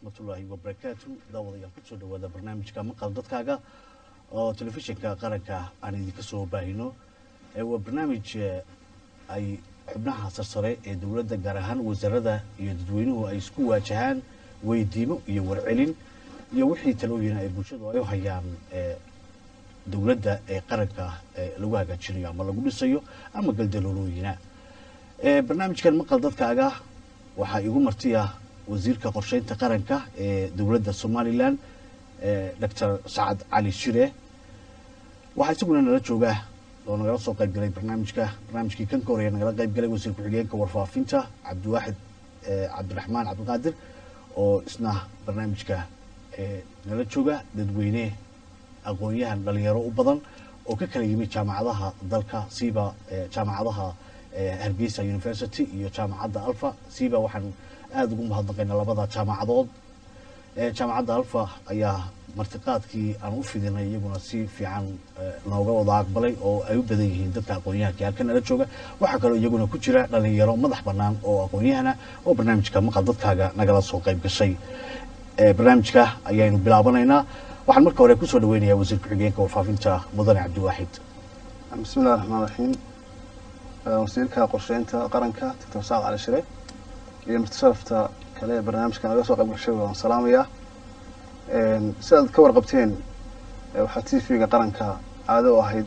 Waraxmatullaahi wabarakaatu. Daawadayaal, kusoo dhawaada barnaamijka Maqal Dadkaaga oo telefishinka qaranka aan idinka soo baahino. Waa barnaamij ay xubnaha sarsare ee dowladda, gaar ahaan wasaarada iyo dadweynuhu, ay isku waajahaan weydiimo iyo warcelin iyo wixii talooyin ay bulshadu ay u hayaan dowladda ee qaranka lagu hagaajinayo ama lagu dhisayo ama galdaloolooyina. Barnaamijkan Maqal Dadkaaga waxaa igu martiya wasiirka qorsheynta qaranka ee dowladda Somalilan, Doctor Sacad Cali Shire. Waxaa isaguna nala jooga oo nagala soo qayb galay barnaamijka, barnaamijkii kan ka horeeya nagala qayb galay, wasiir ku-xigeenka warfaafinta Cabdiwaaxid Cabdiraxmaan Cabdiqaadir oo isna barnaamijka nala jooga. Dadweyne, aqoon-yahan, dhalinyaro u badan oo ka kala yimid jaamacadaha dalka, siiba jaamacadaha Hargeysa University iyo jaamacadda Alfa. Siiba waxaan aada ugu mahadnaqaynaa labada jaamacadood. Jaamacadda Alfa ayaa martiqaadkii aan u fidinay iyaguna si fiican nooga wada aqbalay, oo ay u badan yihiin dadka aqoon-yahanka halkan nala jooga. Waxaa kaloo iyaguna ku jira dhalinyaro madax bannaan oo aqoon-yahana oo barnaamijka Maqal Dadkaaga nagala soo qayb gashay. Barnaamijka ayaynu bilaabanaynaa. Waxaan marka hore kusoo dhaweynayaa wasiir ku-xigeenka warfaafinta, mudane Cabdiwaaxid. Bismillahi raxmaan raxiim. Wasiirka qorsheynta qaranka, Doctor Sacad Cali Shire, iyo marti kale ee barnaamijka naga soo qayb gashay waan salaamayaa. Sidaad ka warqabteen, waxaa TV-ga qaranka caado u ahayd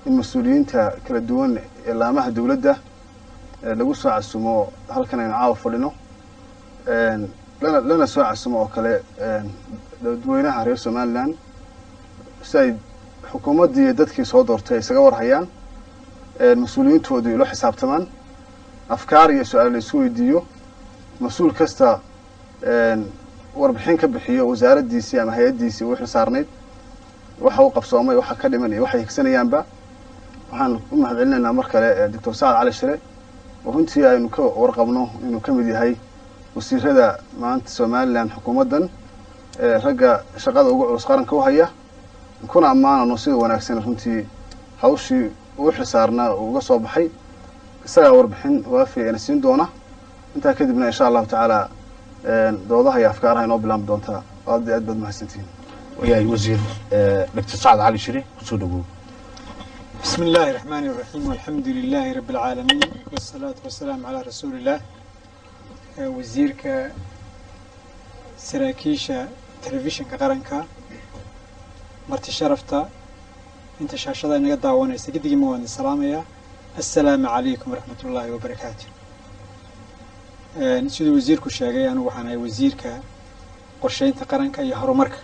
in mas-uuliyiinta kala duwan ee laamaha dowladda lagu soo casumo halkan aynu caawa fadhino, lana soo casumo oo kale dadweynaha reer Somaliland, si ay xukuumaddii iyo dadkii soo doortay isaga warhayaan, mas-uuliyiintoodii ula xisaabtamaan, afkaar iyo su-aal la isu weydiiyo, mas-uul kasta warbixin ka bixiyo wasaaraddiisii ama hay-addiisii u xil saarnayd, waxa u qabsoomay, waxa ka dhiman iyo waxay higsanayaanba. Waxaan u mahad celinaynaa mar kale Doctor Sacad Cali Shire, oo runtii aynu ka warqabno inuu ka mid yahay wasiirada maanta Somaliland xukuumaddan ragga shaqada ugu culus qaranka u haya, kuna ammaanano sida wanaagsan runtii hawshii uu xil saarnaa uu uga soo baxay. Isagaa warbixin waafi ayna siin doona. Intaa kadibna, insha Allahu tacaala, doodaha iyo afkaaraha inoo bilaabmi doontaa. Aad iyo aad baad mahadsantihiin. Wayahay, wasiir Doctor Sacad Cali Shire, kusoo dhawow. بسم الله الرحمن الرحيم، والحمد لله رب العالمين، والصلاة والسلام على رسول الله. Wasiirka, saraakiisha telefishinka qaranka, marti sharafta, inta shaashada inaga daawanaysa, giddigiima waan idin salaamayaa. Assalaamu calaykum waraxmat ullaahi wabarakaatu. Siduu wasiirku sheegay, anigu waxaan ahay wasiirka qorsheynta qaranka iyo horumarka.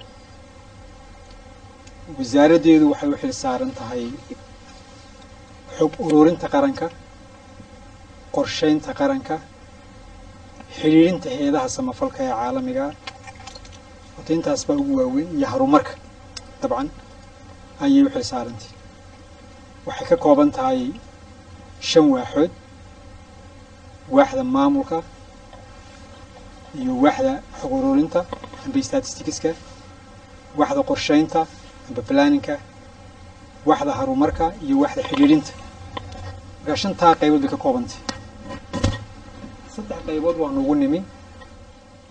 Wasaaraddeedu waxay u xil saaran tahay xog ururinta qaranka, qorsheynta qaranka, xidhiidhinta hay-adaha samafalka ee caalamiga ah. Horta intaas baa ugu waaweyn, iyo horumarka dabcan ayay u xil saarantay. Waxay ka kooban tahay shan waaxood: waaxda maamulka iyo waaxda xog ururinta amba statisticska, waaxda qorsheynta amba planningka, waaxda horumarka iyo waaxda xidhiidhinta. Markaa shantaa qaybood bay ka koobantay. Saddex qaybood waan ugu nimi,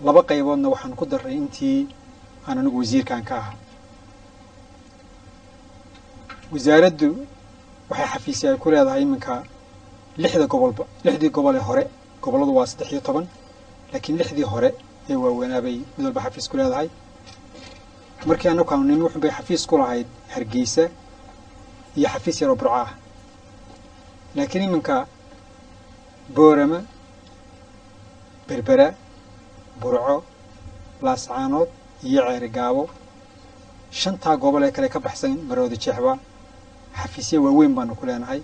laba qayboodna waxaan ku darray intii aan anigu wasiirkan ka ahaa. Wasaaraddu waxay xafiisya ay ku leedahay iminka lixda gobolba, lixdii gobol ee hore. Gobolladu waa 13, laakiin lixdii hore ee waaweynaabay mid walba xafiis ku leedahay. Markii anagu aanu nimi, wuxun bay xafiis ku lahayd Hargeysa iyo xafiis yaroo Burco ah, laakiin iminka Boorama, Berbera, Burco, Laascaanood iyo Ceerigaabo, shantaa gobol ee kale ka baxsan Maroodi Jeexba, xafiisya waaweyn baanu ku leenahay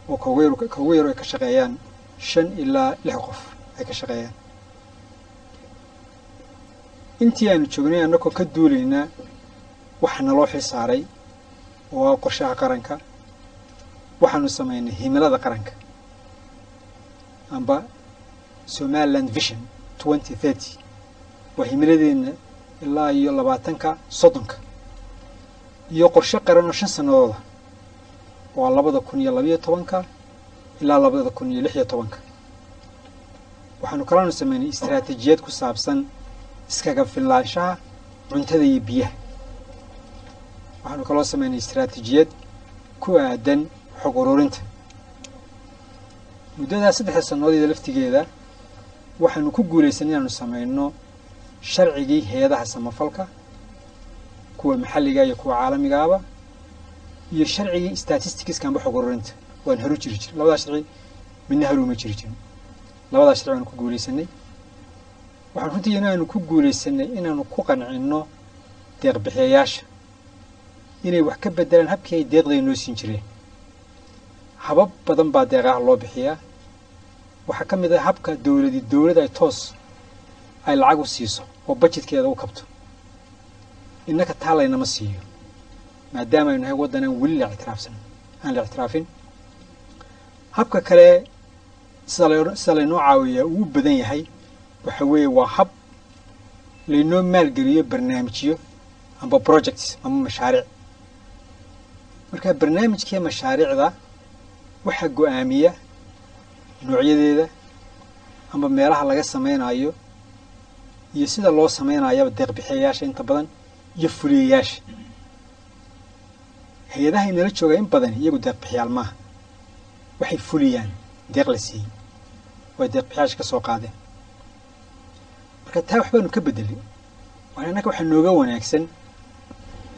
oo kaugu yaro ay ka shaqeeyaan shan ilaa lix qof ay ka shaqeeyaan. Intii aanu joognay, annagoo ka duulaynaa waxa naloo xil saaray oo ah qorshaha qaranka, waxaanu samaynay himilada qaranka amba Somaliland Vision 2030. Waa himiladeena ilaa iyo labaatanka soddonka, iyo qorshe qaran oo 5 sanadooda, waa 2012-ka ilaa 2016-ka. Waxaanu kalaanu sameynay istaraatiijiyad ku saabsan iskaga filnaanshaha cuntada iyo biyaha. Waxaanu kaloo sameynay istaraatiijiyad ku aadan xog ururinta. Muddadaa 3da sannadood laftigeeda waxaanu ku guulaysanay inaanu sameyno sharcigii hay-adaha samafalka, kuwa maxalliga iyo kuwa caalamigaaba, iyo sharcigii statisticska amba xog ururinta. Waan haru jiri jirin labadaa sharci, midna haruuma jiri jirin. Labadaa sharci waanu ku guulaysanay. Waxaan runtii inaanu ku guulaysanay inaanu ku qancinno deeq bixiyayaasha inay wax ka bedelaan habkii ay deeqday noo siin jireen. Habab badan baa deeqaha loo bixiyaa. Waxaa ka mid ah habka dowladi dowlad ay toos ay lacag u siiso oo budgetkeeda u kabto. Innaka taa laynama siiyo, maadaama aynu nahay waddan aan weli la ictiraafsan, aan la ictiraafin. Habka kale sida laynoo caawiyaa ugu badan yahay waxa weeye waa hab laynoo maalgeliyo barnaamijyo amba projects ama mashaariic. Marka barnaamijkii mashaariicda waxaa go-aamiya noocyadeeda amba meelaha laga sameynayo iyo sida loo sameynayaba deeq bixiyayaasha inta badan iyo fuliyayaasha. Hay-adaha inala joogaa in badan iyagu deeq bixiyaal maaha, waxay fuliyaan deeq la siiyey oo ay deeq bixiyaasha ka soo qaadeen. Marka taa waxbaanu ka bedelay. Waxaan innaka waxaa nooga wanaagsan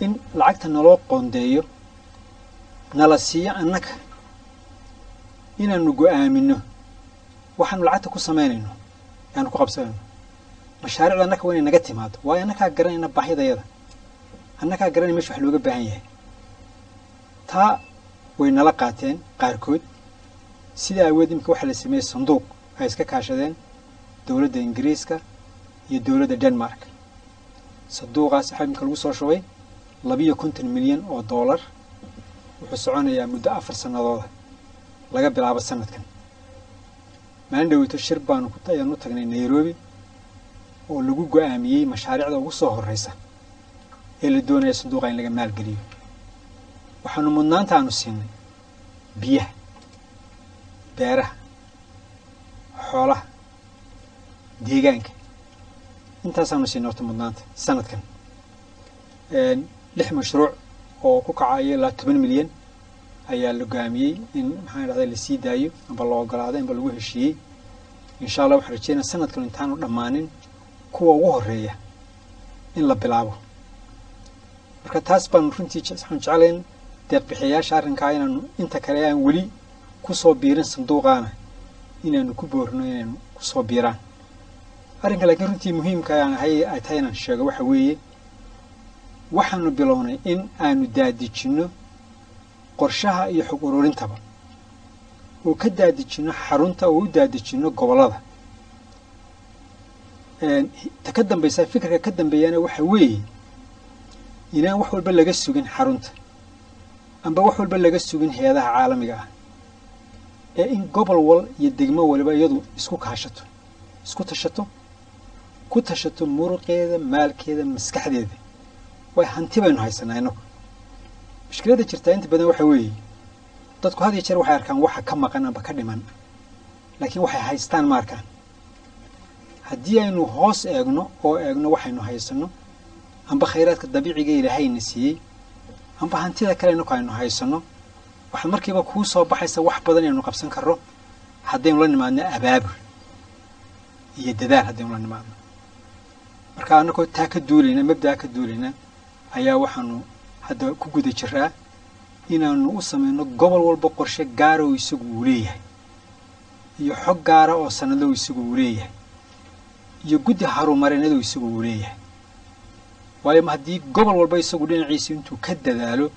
in lacagta naloo qoondeeyo, nala siiyo, annaka inaanu go-aamino waxaanu lacagta ku samaynayno, aanu ku qabsanayno. Mashaariicda annaka waa inay naga timaado, waayo annakaa garanayna baahidayada, annakaa garanaya mesha wax looga baahan yahay. Taa way nala qaateen qaarkood. Sidaa aaweed imika waxaa la sameeyey sanduuq ay iska kaashadeen dowladda Ingiriiska iyo dowladda Denmark. Sanduuqaas waxaa imika lagu soo shubay 52 milyan oo dollar. Wuxuu soconayaa muddo 4 sanadooda laga bilaabo sanadkan. Maalin dhaweyto shir baanu ayaan u tagnay Nairobi oo lagu go-aamiyey mashaariicda ugu soo horeysa ee la doonaya sanduuqa in laga maalgeliyo. Waxaanu mudnaanta aanu siinay biyaha, beeraha, xoolaha, deegaanka. Intaasaanu siinay horta mudnaanta sanadkan. Lix mashruuc oo ku kacaya ilaa 10 milyan ayaa la go'aamiyey in, maxaan idhahday, lasii daayo amba la ogolaaday amba lagu heshiiyey. Insha Allah waxaan rajeynaya sanadkan intaanu dhammaanin kuwa ugu horeeya in la bilaabo. Marka taas baanu runtii waxaan jeclayn deeq bixiyayaasha arrinkaa inaanu inta kale aan weli kusoo biirin sanduuqaana inaanu ku boorino inaynu kusoo biiraan arrinka. Laakiin runtii muhiimka aan ahay ay tahay inaan sheego waxa weeye, waxaanu bilownay in aanu daadejinno qorshaha iyo xog ururintaba, oo ka daadejinno xarunta oo u daadejinno gobollada. Ta ka dambaysa, fikirka ka dambeeyana waxa weeye inaan wax walba laga sugin xarunta amba wax walba laga sugin hay-adaha caalamiga ah, ee in gobol wal iyo degmo waliba iyadu isku kaashato, isku tashato, ku tashato muruqeeda, maalkeeda, maskaxdeeda. Way hanti baynu haysanaa inagu. Mushkiladda jirtaa inta badan waxa weeye dadku had iyo jeer waxay arkaan waxa ka maqan amba ka dhiman, laakiin waxay haystaan ma arkaan. Haddii aynu hoos eegno oo eegno waxaynu haysano, amba khayraadka dabiiciga ilaahayna siiyey, amba hantida kale inaku aynu haysano, waxaa markiiba kuu soo baxaysa wax badan inaynu qabsan karro haddaynu la nimaadno abaabul iyo dadaal haddaynu la nimaadno. Marka annagoo taa ka duulayna, mabdaa ka duulayna, ayaa waxaanu hadda ku guda jiraa inaanu u samayno gobol walba qorshe gaara oo isagu uu leeyahay, iyo xog gaara oo sanadlo isagu uu leeyahay, iyo guddi harumarinado isagu uu leeyahay. Waayo, ma haddii gobol walba isagu dhinaciisa intuu ka dadaalo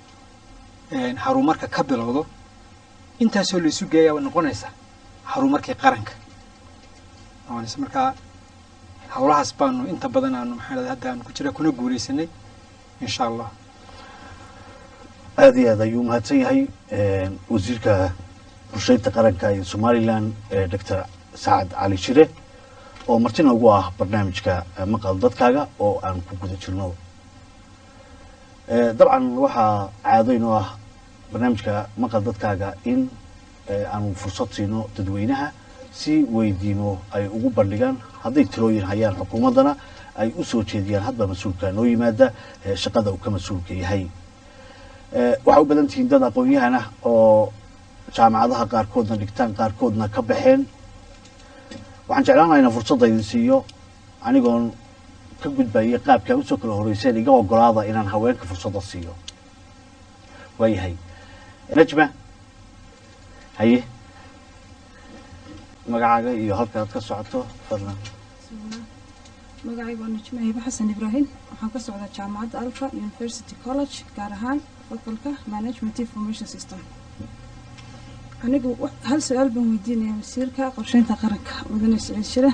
harumarka ka bilowdo, intaasoo la isu geeyaa way noqonaysaa harumarkii qaranka noqonaysa. Marka howlahaas baanu inta badan aanu, maxaa lahday, hadda aanu ku jira kuna guulaysanay, insha Allah. Aada iyo aad ayuu mahadsan yahay wasiirka qorsheynta qaranka ee Somaliland, Doctor Sacad Cali Shire, oo martina ugu ah barnaamijka Maqal Dadkaaga oo aan ku guda jirno. Dabcan waxaa caado inoo ah barnaamijka Maqal Dadkaaga in aanu fursad siino dadweynaha si weydiimo ay ugu bandhigaan hadday talooyin hayaan xukuumaddana ay u soo jeediyaan hadba mas-uulka noo yimaada shaqada uu ka mas-uulka yahay. Waxaa u badan tihiin dad aqoon-yahan ah oo jaamacadaha qaarkoodna dhigtaan, qaarkoodna ka baxeen. Waxaan jeclaan lahaa inaan fursadda idin siiyo anigoon ka gudbayay qaabka usoo kala horeyseen, iga ogolaada inaan haweenka fursadda siiyo. Waayahay, Najma, haye, magacaaga iyo halka aad ka socoto fadlan. Magacaygu waa Najma Hibe Xasan Ibraahim. Waxaan ka socdaa jaamacadda Alpha University College, gaar ahaan faculty-ga Management Information System. Anigu hal su-aal baan weydiinaya wasiirka qorsheynta qaranka, mudane Siciid Shire.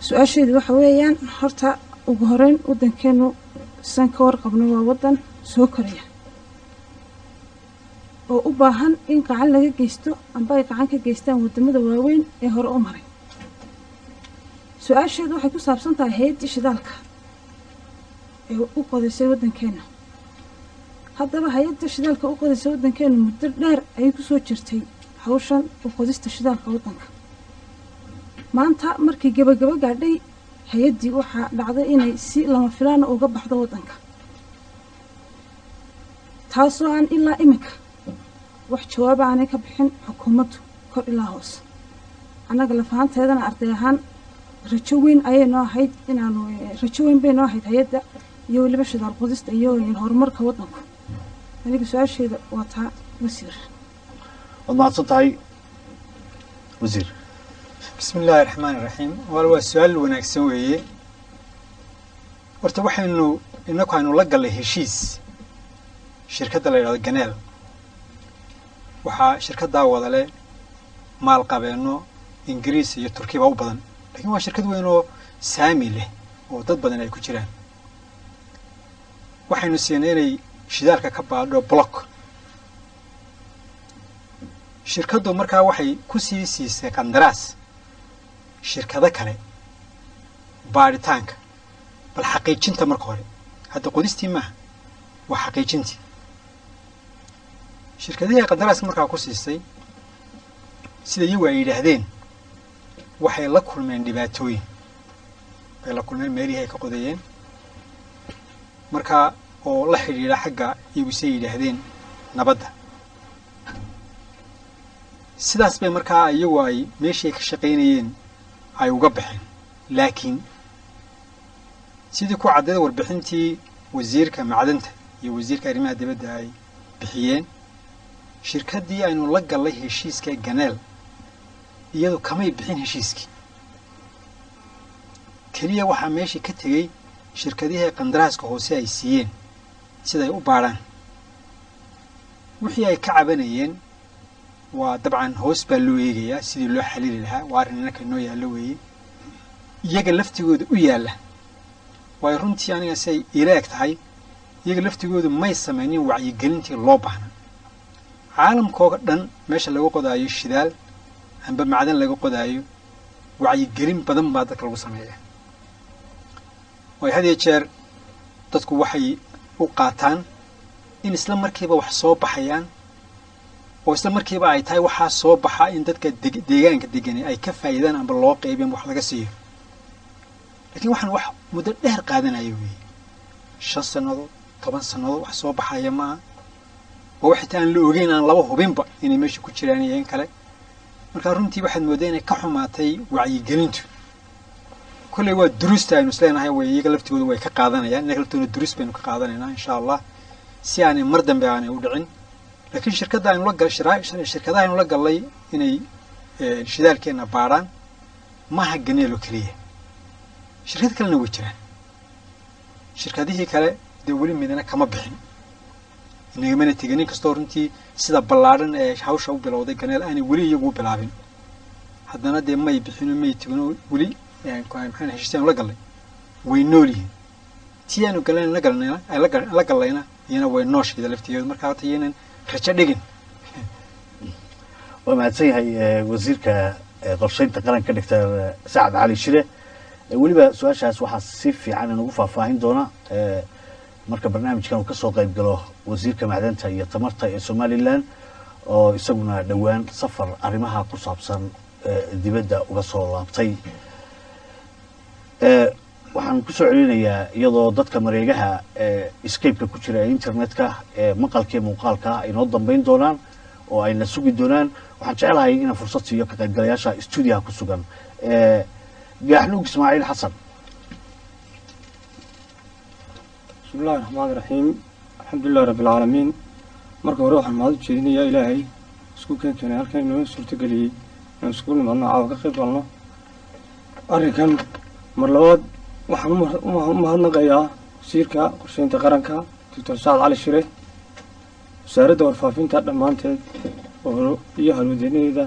Su-aasheedu waxa weeyaan, horta ugu horeyn waddankeenu san ka warqabno waa waddan soo koraya oo u baahan in gacan laga geysto amba ay gacan ka geystaan wadamada waaweyn ee hore u maray. Su-aasheedu waxay ku saabsan tahay hay-addii shidaalka ee u qodaysay waddankeena. Haddaba hay-adda shidaalka u qodaysay waddankeena muddo dheer ayay kusoo jirtay hawshan u qodista shidaalka waddanka. Maanta markii gabagabo gaadhay hay-addii, waxaa dhacday inay si lama filaana uga baxdo waddanka, taasoo aan ilaa iminka wax jawaaba aanay ka bixin xukuumaddu kor ilaa hoos. Annaga lafahanteedana arday ahaan rajo weyn ayay noo ahayd inaanu rajo weyn bay noo ahayd hay-adda iyo weliba shidaal qodista iyo horumarka waddanku. Aniga su-aasheeda waa taa, wasiir. Waad mahadsan tahay, wasiir. Bismi illaahi raxmaan iraxiim. Wal waa su-aal wanaagsan weeye. Horta waxaynu inaku aynu la gallay heshiis shirkadda la yidhahdo Ganeel. Waxaa shirkaddaa wada leh maalqabeenno Ingiriis iyo Turkiba u badan, lakiin waa shirkad weyn oo saami leh oo dad badan ay ku jiraan. Waxaynu siinay inay shidaalka ka baadho block. Shirkaddu markaa waxay ku sii siisay qandaraas shirkado kale baadhitaanka, bal xaqiijinta marka hore. Hadda qodistii maaha, waa xaqiijintii. Shirkadihii ay qandaraaska markaa ku siisay, sida iyagu ay yidhaahdeen, waxay la kulmeen dhibaatooyin bay la kulmeen meelihii ay ka qodayeen markaa, oo la xidhiidha xagga iyagu say yidhaahdeen nabadda. Sidaas bay markaa iyagu ay meeshii ay ka shaqaynayeen ay uga baxeen. Laakiin sidii ku caddeed warbixintii wasiirka macdanta iyo wasiirka arrimaha dibadda ay bixiyeen, shirkaddii aynu la gallay heshiiska Ganeel iyadu kamay bixin heshiiskii. Keliya waxaa meeshii ka tegey shirkadihii qandaraaska hoose ay siiyeen siday u baadhaan. Wixii ay ka cabanayeen waa dabcan hoos baa loo eegayaa sidii loo xalili lahaa. Waa arrin inaka inoo yaallo weeye, iyaga laftigooda u yaalla. Waayo runtii aniga si ay ila eg tahay, iyaga laftigoodu may samaynin wacyigelintii loo baahna. Caalamkooga dhan meesha laga qodaayo shidaal amba macdan laga qodaayo, wacyigelin badan baa dadka lagu sameeya. Waayo had iyo jeer dadku waxay u qaataan in isla markiiba wax soo baxayaan, oo isla markiiba ay tahay waxaa soo baxa in dadka deegaanka degani ay ka faa'iidaan amba loo qaybiyo amba wax laga siiyo. Lakiin waxaan wax muddo dheer qaadanaya weeye, 5 sannadood, 10 sannadood wax soo baxaya maaha. Waa wax xitaa aan la ogeyn, aan laba hubinba inay meesha ku jiraan iyo in kale. Marka runtii waxaad mooddaa inay ka xumaatay wacyigelintu. Kolley waa duruusta aynu isleenahay way iyaga laftigooda way ka qaadanayaan. Innaga laftooda duruus baynu ka qaadanaynaa, insha Allah, si aanay mar dambe aanay u dhicin. Laakiin shirkadda aynu la gal shirkadaha aynu la gallay inay shidaalkeenna baadhaan maaha Ganeelo keliya, shirkad kalena way jiraan. Shirkadihii kale dee weli midna kama bixin, inagamana tegin, in kastoo runtii sida ballaadhan ee hawsha u bilowday Ganeel aanay weli iyagu u bilaabin. Haddana dee may bixino, may tegino weli. Maxaan heshiisya aynu la gallay way nool yihiin. Tii aanu galan la galnayna la gallayna iyana way noosheeda laftigeedu. Marka horta iyaynan rajo dhigin. Waa mahadsan yahay wasiirka qorsheynta qaranka, Doctor Sacad Cali Shire. Weliba su-aashaas waxaa si fiican inagu faahfaahin doona marka barnaamijkan uu kasoo qayb galo wasiirka macdanta iyo tamarta ee Somaliland, oo isaguna dhowaan safar arrimaha ku saabsan dibadda uga soo laabtay. Waxaan Waxaan kusoo celinayaa iyadoo dadka mareegaha ee Skype-ka ku jira ee internetka ee maqalka iyo muuqaalka ay noo dambeyn doonaan oo ayna sugi doonaan. Waxaan jeclahay inaan fursad siiyo ka qaybgalayaasha stuudiyaha ku sugan. Gaaxnuug Ismaaciil Xasan. بسم الله الرحمن الرحيم، الحمد لله رب العالمين. Marka hore waxaan mahad u jeedinayaa Ilaahay isku keenkeenay halkan, inoo suurtageliyey inaan iskugu nimaadno caawa, ka qayb galno arrinkan. Mar labaad waxaan u mahadnaqayaa wasiirka qorsheynta qaranka, Doctor Sacad Cali Shire, wasaaradda warfaafinta dhammaanteed oo iyo halwadeenadeeda,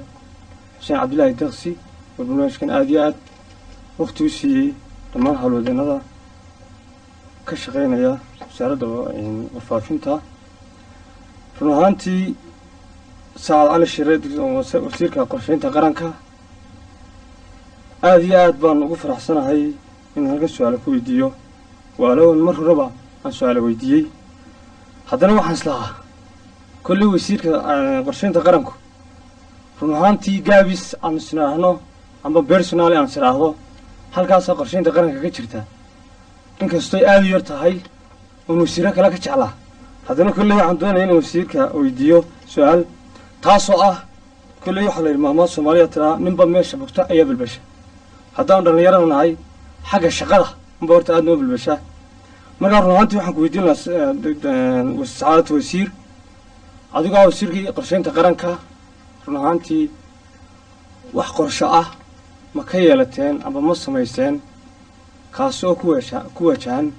Xuseen Cabdilaahi Deeqsi oo barnaamijkan aada iyo aad waqti u siiyey, dhammaan halwadeenada ka shaqeynaya wasaaradda warfaafinta. Run ahaantii, Sacad Cali Shire, wasiirka qorsheynta qaranka, aada iyo aad baan ugu faraxsanahay inaan halkan su-aalo ku weydiiyo. Waalowan mar horeba aan su-aalo weydiiyey, haddana waxaan islahaa kolley wasiirka qorsheynta qaranku run ahaantii gaabis aan isnaahno amba personally aan isiraahdo halkaasaa qorsheynta qaranka ka jirta, inkastoy aada u yar tahay oon wasiiro kale ka jeclaa, haddana kolley waxaan doonaya inaan wasiirka weydiiyo su-aal, taasoo ah kolley waxaa la yidhi maahmaad Soomaaliya tiraa, ninba meesha bugta ayaa bilbasha. Haddaan dhallinyarada nahay, xagga shaqada unba horta aada noo bilbashaa. Markaa run ahaantii waxaan ku weydiin lahaa, sacaadatu wasiir, adigoo ah wasiirkii qorsheynta qaranka, run ahaantii wax qorsho ah ma ka yeelateen amba ma samayseen kaasi oo ku wajahan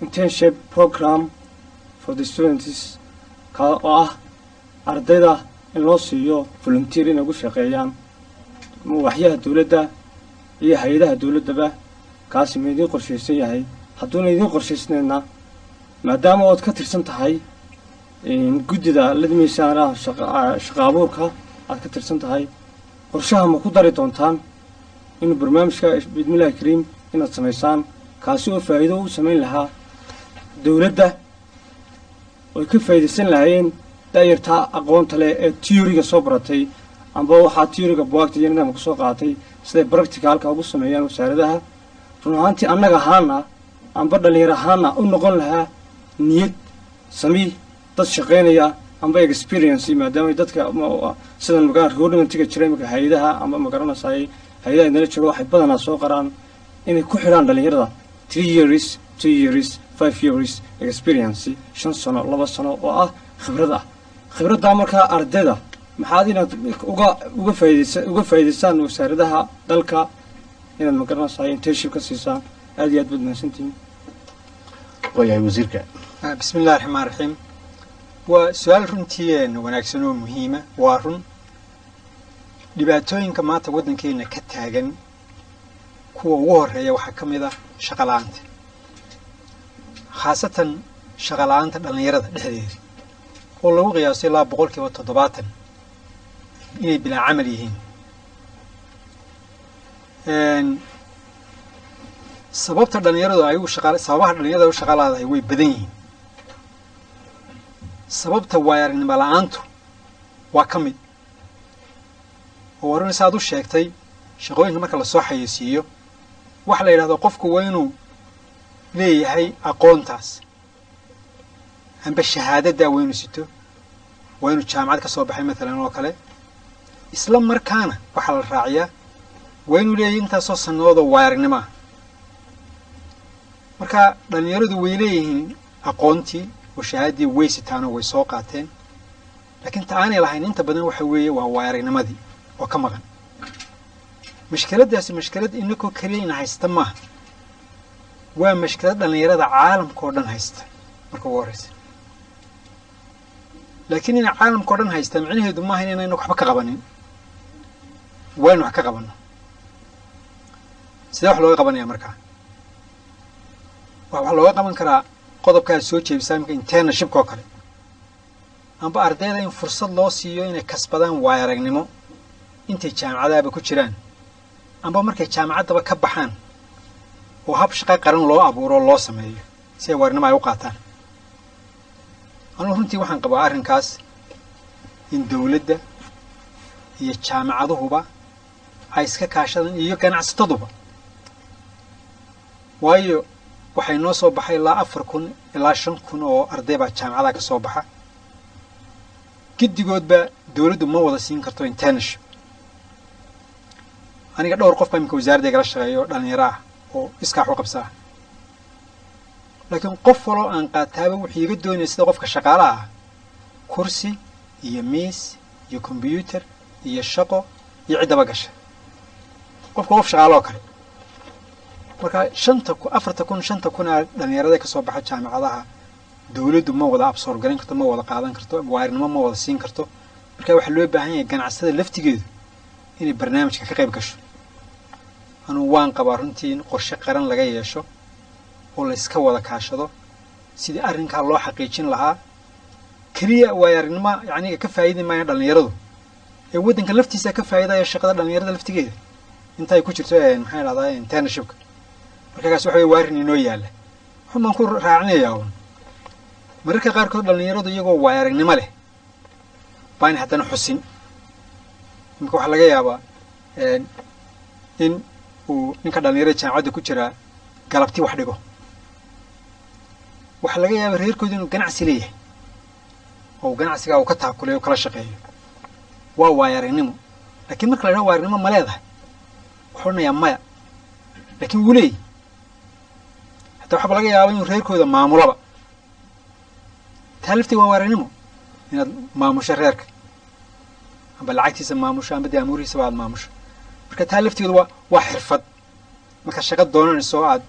internship program for the students, ka oo ah ardayda in loo siiyo volunteer inay ugu shaqeeyaan waxyaha dowladda iyo hay-adaha dowladdaba? Kaasi ma idiin qorshaysan yahay? Hadduuna idiin qorshaysnayna, maadaama ood ka tirsan tahay guddida ladmiisaanaha shaqa abuurka aad ka tirsan tahay, qorshaha ma ku dari doontaan inuu barnaamijka biidmillahi kariim inaad samaysaan, kaasi oo faa'iido u samayn lahaa dowladda, oy ka faa'iidaysan lahaayeen da'yartaa aqoonta leh ee theory-ga soo baratay amba waxaa theory-ga buwaagta iyo nidaamka kusoo qaatay, siday practicalka ugu sameeyaan wasaaradaha? Run ahaantii annaga ahaana amba dhallinyar ahaana u noqon lahaa niyad sami dad shaqaynaya amba experience, maadaama dadka sidan magaa recruitmentiga jira imika hay-adaha amba magaranaysaay hay-adaha inala jooga waxay badanaa soo qaraan inay ku xidhaan dhallinyarada 3 years, 2 years, 5 years experience, 5 sano, 2 sano oo ah khibrad ah. Khibraddaa markaa ardayda maxaad inaad uga faa'iidaysaan wasaaradaha dalka inaad magaranaysaay internship ka siisaan? Aad iyo aad baad mahadsantihiin. Waayahay, wasiirka. Bismi illahi raxmaan raxiim. Waa su-aal runtii wanaagsan oo muhiima. Waa run, dhibaatooyinka maanta waddankeena ka taagan kuwa ugu horeeya waxaa ka mid ah shaqo la-aanta, khaasatan shaqo la-aanta dhallinyarada dhexdeeda oo lagu qiyaaso ilaa 70% inay bilaa camal yihiin. Sababta dhallinyaradu ay u shaqa sababaha dhallinyarada u shaqa laadahay way badan yihiin. Sababta waayo-aragnimo la-aantu waa ka mid, oo waa run saad u sheegtay, shaqooyinka marka lasoo xayeysiiyo waxa la yidhahdo qofku waa inuu leeyahay aqoontaas amba shahaadaddaa, waa inuu sito, waa inuu jaamacad ka soo baxay matalan oo kale. Isla markaana waxaa la raaciyaa waa inuu leeyahay intaasoo sannadoodoo waayo-aragnimo ah. Marka dhallinyaradu way leeyihiin aqoontii oo shahaadii way sitaanoo way soo qaateen, laakiin ta aanay lahayn inta badan waxa weeye waa waayo-aragnimadii oo ka maqan. Mashkiladdaasi mashkilad inakoo keliya ina haysta maaha, waa mashkilad dhallinyarada caalamka oo dhan haysta marka ugu horreysa. Laakiin inay caalamka o dhan haystaa micnaheedu maaha inayna waxba ka qabanin. Waa inu wax ka qabanno. Sidee wax looga qabanaya? Markaa waxaa looga qaban karaa qodobkaad soo jeebisaa imika, internshipka oo kale, amba ardayda in fursad loo siiyo inay kasbadaan waayo aragnimo intay jaamacadahaba ku jiraan amba markay jaamacaddaba ka baxaan, oo hab shaqo qaran loo abuuro, loo sameeyo si ay waayo aragnimo ay u qaataan. Anugu runtii waxaan qabaa arrinkaas in dowladda iyo jaamacaduhuba ay iska kaashadaan iyo ganacsataduba, waayo Waxay noo soo baxay ilaa 4000 ilaa 5000 oo arday baa jaamacadaha ka soo baxa. Giddigoodba dowladdu ma wada siin karto internship. Aniga dhowr qof baa iminka wasaaradda igala shaqeeyo oo dhalinyaro ah oo iskaax u qabsaa, laakiin qof waloo aan qaataaba wuxuu iga doonaya sida qofka shaqaalaha ah kursi iyo miis iyo combyuter iyo shaqo iyo ciddaba gasha, qofka qof shaqaalo oo kale. Marka 5000, 4000, 5000 ee dhalinyarada ka soo baxa jaamacadaha dowladdu ma wada absorb garan karto, ma wada qaadan karto, waarinimo ma wada siin karto. Marka waxaa loo baahan yahay ganacsada laftigeedu inay barnaamijka ka qayb gasho. Anuu waan qabaa runtii in qorshe qaran laga yeesho oo la iska wada kaashado sidii arrinkaa loo xaqiijin lahaa. Keliya waayo aragnimo yacniga ka faa'iidi maayaan dhalinyaradu ee waddanka laftiisa ka faa'iidaya shaqada dhalinyarada laftigeeda inta ay ku jirto, maxaan idhahdaa, internshipka. Marka kaas waxa weye waa arrin inoo yaalla. Waxun baan ku raacinayaa uun, mararka qaarkood dhalinyaradu iyagoo waayo aragnimo leh baan haddana xusin. Imika waxaa laga yaabaa in uu ninka dhalinyarada jaamacadda ku jiraa galabti wax dhigo. Waxaa laga yaabaa reerkoodu inuu ganacsi leeyahay oo ganacsigaa uu ka taakulayo o kala shaqeeyo. Waa waayo aragnimo, laakiin marka la idhaho waayo aragnimo ma leedahay, wuxuu odhanayaa maya, laakiin wuu leeyahy. Hataa waxaaba laga yaabaa inuu reerkooda maamulaba. Taa lafteed waa waayo aragnimo, inaad maamusho reerka, amba lacagtiisa maamusho, amba dee amuurihiisaba aad maamusho. Marka taa lafteedu waa xirfad. Marka shaqo doonanayso oo aad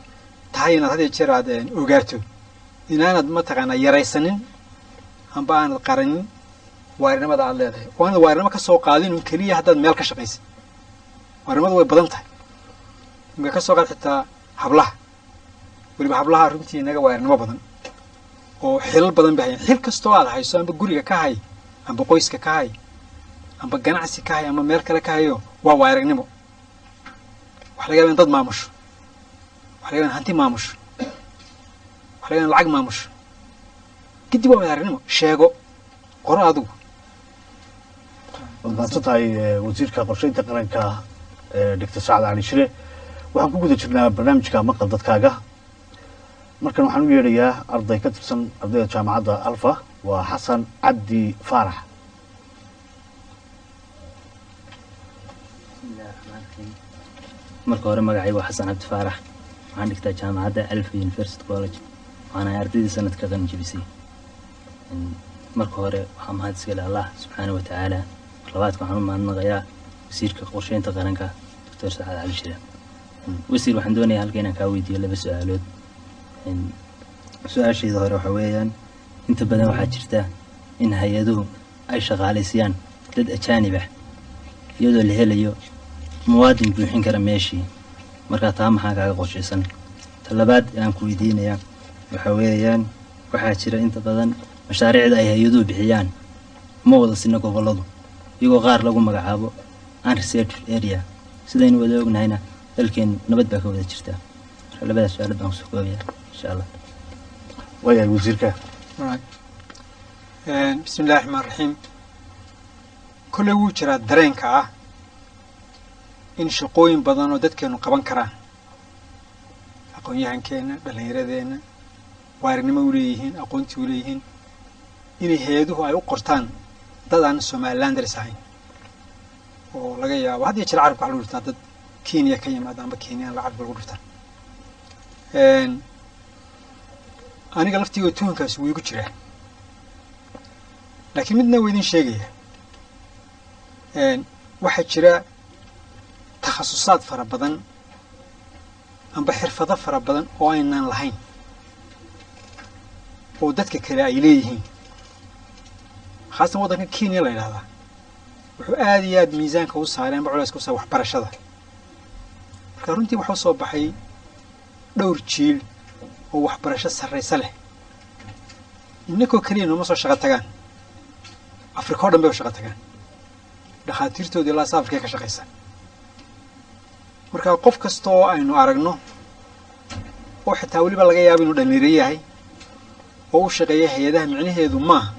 tahay inaad had iyo jeer aad ogaato inaanad mataqaanaa yaraysanin amba aanad qaranin waarinimada aad leedahay, oo aanad waarinimo ka soo qaadin un keliya haddaad meel ka shaqaysid. Waarinimadu way badan tahay. Imika ka soo qaad xitaa hablaha, weliba hablaha runtii inaga waarinimo badan oo xilal badan bay hayaan. Xil kastoo aad hayso, amba guriga ka hay, amba qoyska ka hay, amba ganacsi ka hay, amba meel kale ka hayo, waa waaragnimo. Waxa laga yaba in dad maamusho, waxa laga yaba in hanti maamusho, waxa laga yaba in lacag maamusho. Kadib waa waaragnimo. Sheego, qoro adigu. Waad mahadsan tahay, wasiirka qorsheynta qaranka, Doctor Sacad Cali Shire. Waxaan ku guda jirnaa barnaamijka Maqal Dadkaaga. Markan waxaan u yeedhayaa arday ka tirsan ardayda jaamacadda Alfa, waa Xasan Cabdi Faarax. Marka hore magacaygu waa Xasan Cabdi Faarax, waxaan dhigtaa jaamacadda Alfa University College, waxaan ahay ardaydii sanadka qalin jebisay. Marka hore waxaa mahad iskale Allah subxaana wa tacaala. Mar labaadka waxaan u mahadnaqayaa wasiirka qorsheynta qaranka, Doctor Sacad Cali Shire. Wasiir, waxaan doonayaa halka inaan kaa weydiiyo laba su-aalood. Su-aashayda hore waxa weeyaan, inta badan waxaa jirta in hay-aduhu ay shaqaalaysiiyaan dad ajaanib ah iyadoo la helayo muwaadin buuxin kara meeshii. Markaa taa maxaa kaaga qorshaysan? Ta labaad ee aan ku weydiinayaa waxa weeyaan, waxaa jira inta badan mashaariicda ay hay-aduhu bixiyaan ma wada sina gobolladu, iyagoo qaar lagu magacaabo unreserved area. Sidaynu wada ognahayna dalkeen nabad baa ka wada jirta. Marka labadaas su-aalood baan kusoo koobaya, insha Allah. Waayahay, wasiirka. Bismi illahi raxmaan raxiim. Kolley wuu jiraa dareenka ah in shaqooyin badan oo dadkeenu qaban karaan, aqoon-yahankeenna, dhallinyaradeenna waaragnimo u leeyihiin, aqoontii u leeyihiin, inay hay-aduhu ay u qortaan dad aan Somalilanders ahayn, oo laga yaabo had iyo jeer carabka waxa lagu dhirtaa dad Kenya ka yimaada amba Kenyaan la carabka lagu dhirtaa. Aniga laftigoo tuhankaasi wuu igu jiraa, laakiin midna waa idin sheegaya. Waxaa jira takhasusaad fara badan amba xirfado fara badan oo aynaan lahayn oo dadka kale ay leeyihiin, khaasatan waddanka Kenya la yidhahdaa wuxuu aada iyo aada miisaanka u saaray amba culayska u saaray waxbarashada. Marka runtii waxaa usoo baxay dhowr jiil oo waxbarasho sarraysa leh. Innakoo keliya nooma soo shaqo tagaan, Afrika o dhan bay u shaqo tagaan, dhakhaatiirtooda ilaa South Africa ka shaqaysa. Marka qof kasta oo aynu aragno oo xitaa weliba laga yaabo inuu dhalinyaro yahay oo u shaqeeya hay-adaha, micnaheedu maaha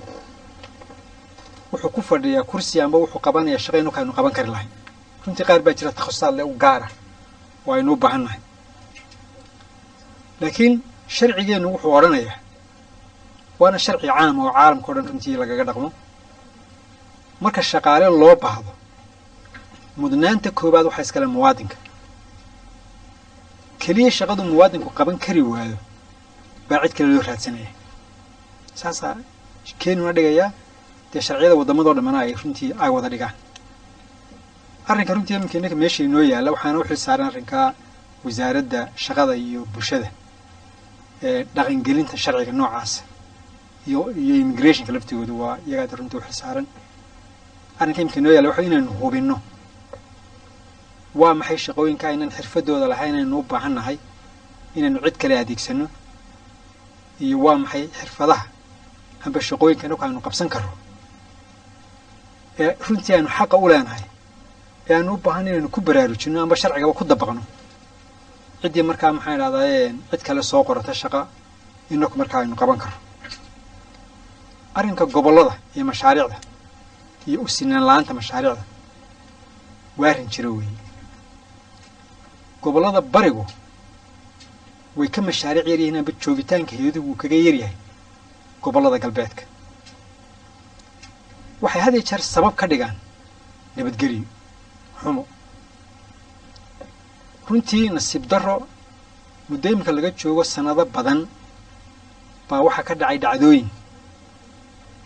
wuxuu ku fadhiyaa kursi amba wuxuu qabanayaa shaqa inu kaaynu qaban kari lahayn. Runtii qaar baa jira takhususaad le u gaara oo aynu u baahan nahay, laakiin Sharcigeennu wuxuu odhanayaa, waana sharci caam oo caalamka o dhan runtii lagaga dhaqmo, marka shaqaale loo baahdo mudnaanta koowaad waxaa iskale muwaadinka. Keliya shaqadu muwaadinku qaban kari waayo baa cid kale loo raadsanaya. Saasaa keenuna dhigayaa, dee sharciyada waddamadoo dhammana ay runtii ay wada dhigaan. Arrinka runtii iminka innaka meesha inoo yaalla, waxaana u xil saaran arrinka wasaaradda shaqada iyo bulshada ee dhaqangelinta sharciga noocaasa iyo immigrationka laftigooda waa iyagaa runtii u xil saaran. Arrinka iminka inoo yaalla waxa inaynu hubinno waa maxay shaqooyinka aynan xirfadooda lahayn aynu u baahan nahay inaynu cid kale adeegsano, iyo waa maxay xirfadaha amba shaqooyinka inaku aynu qabsan karro ee runtii aynu xaqa u leenahay ee aanu u baahan inaynu ku baraarujino amba sharcigaba ku dabaqno. Ciddii markaa maxaan idhahdaa cid kale soo qorata shaqa inaku markaa aynu qaban karro. Arrinka gobollada iyo mashaariicda iyo u sinaan la-aanta mashaariicda waa arrin jiro weeye. Gobollada barigu way ka mashaariic yar yihiin amba joogitaanka hay-aduhu wuu kaga yaryahay gobollada galbeedka. Waxay had iyo jeer sabab ka dhigaan nabadgelyo xumo. Runtii nasiib darro, muddo iminka laga joogo sanado badan baa waxaa ka dhacay dhacdooyin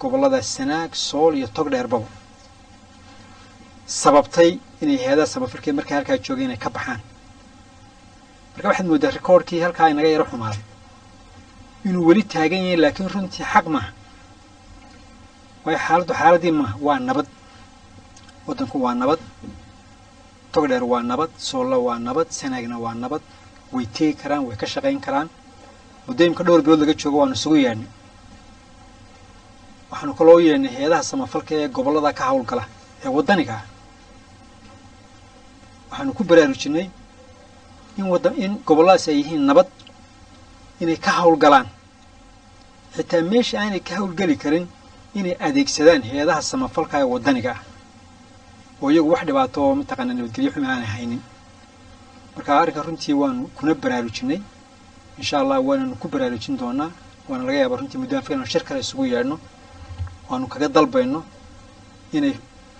gobollada Sanaag, Sool iyo Togdheerbaba sababtay inay hay-adaha samafalkeed markay halkaa joogeen inay ka baxaan. Marka waxaad mooddaa rikoorkii halkaa inaga yaro xumaaday inuu weli taagan yahay, laakiin runtii xaq maaha. Waayo xaaladdu xaaladdii maaha, waa nabad, waddanku waa nabad, Togdheer waa nabad, Soolla waa nabad, Sanaagna waa nabad. Way tegi karaan, way ka shaqayn karaan. Muddo imka dhowr bilood laga joogo waanu isugu yeedhnay. Waxaanu kaloo yeedhnay hay-adaha samafalka ee gobollada ka howlgala ee waddaniga ah. Waxaanu ku baraarujinay in wadda in gobolladaas ay yihiin nabad, inay ka howlgalaan, xitaa meesha aanay ka howlgeli karin inay adeegsadaan hay-adaha samafalka ee waddaniga ah oo iyagu wax dhibaato oo mataqaanaa nabadgelyo xumi aanay haynin. Marka arrinka runtii waanu kuna baraarujinay, insha Allah waananu ku baraarujin doonaa, waana laga yaabaa runtii muddo aan filan shir kale isugu yeedhno waanu kaga dalbayno inay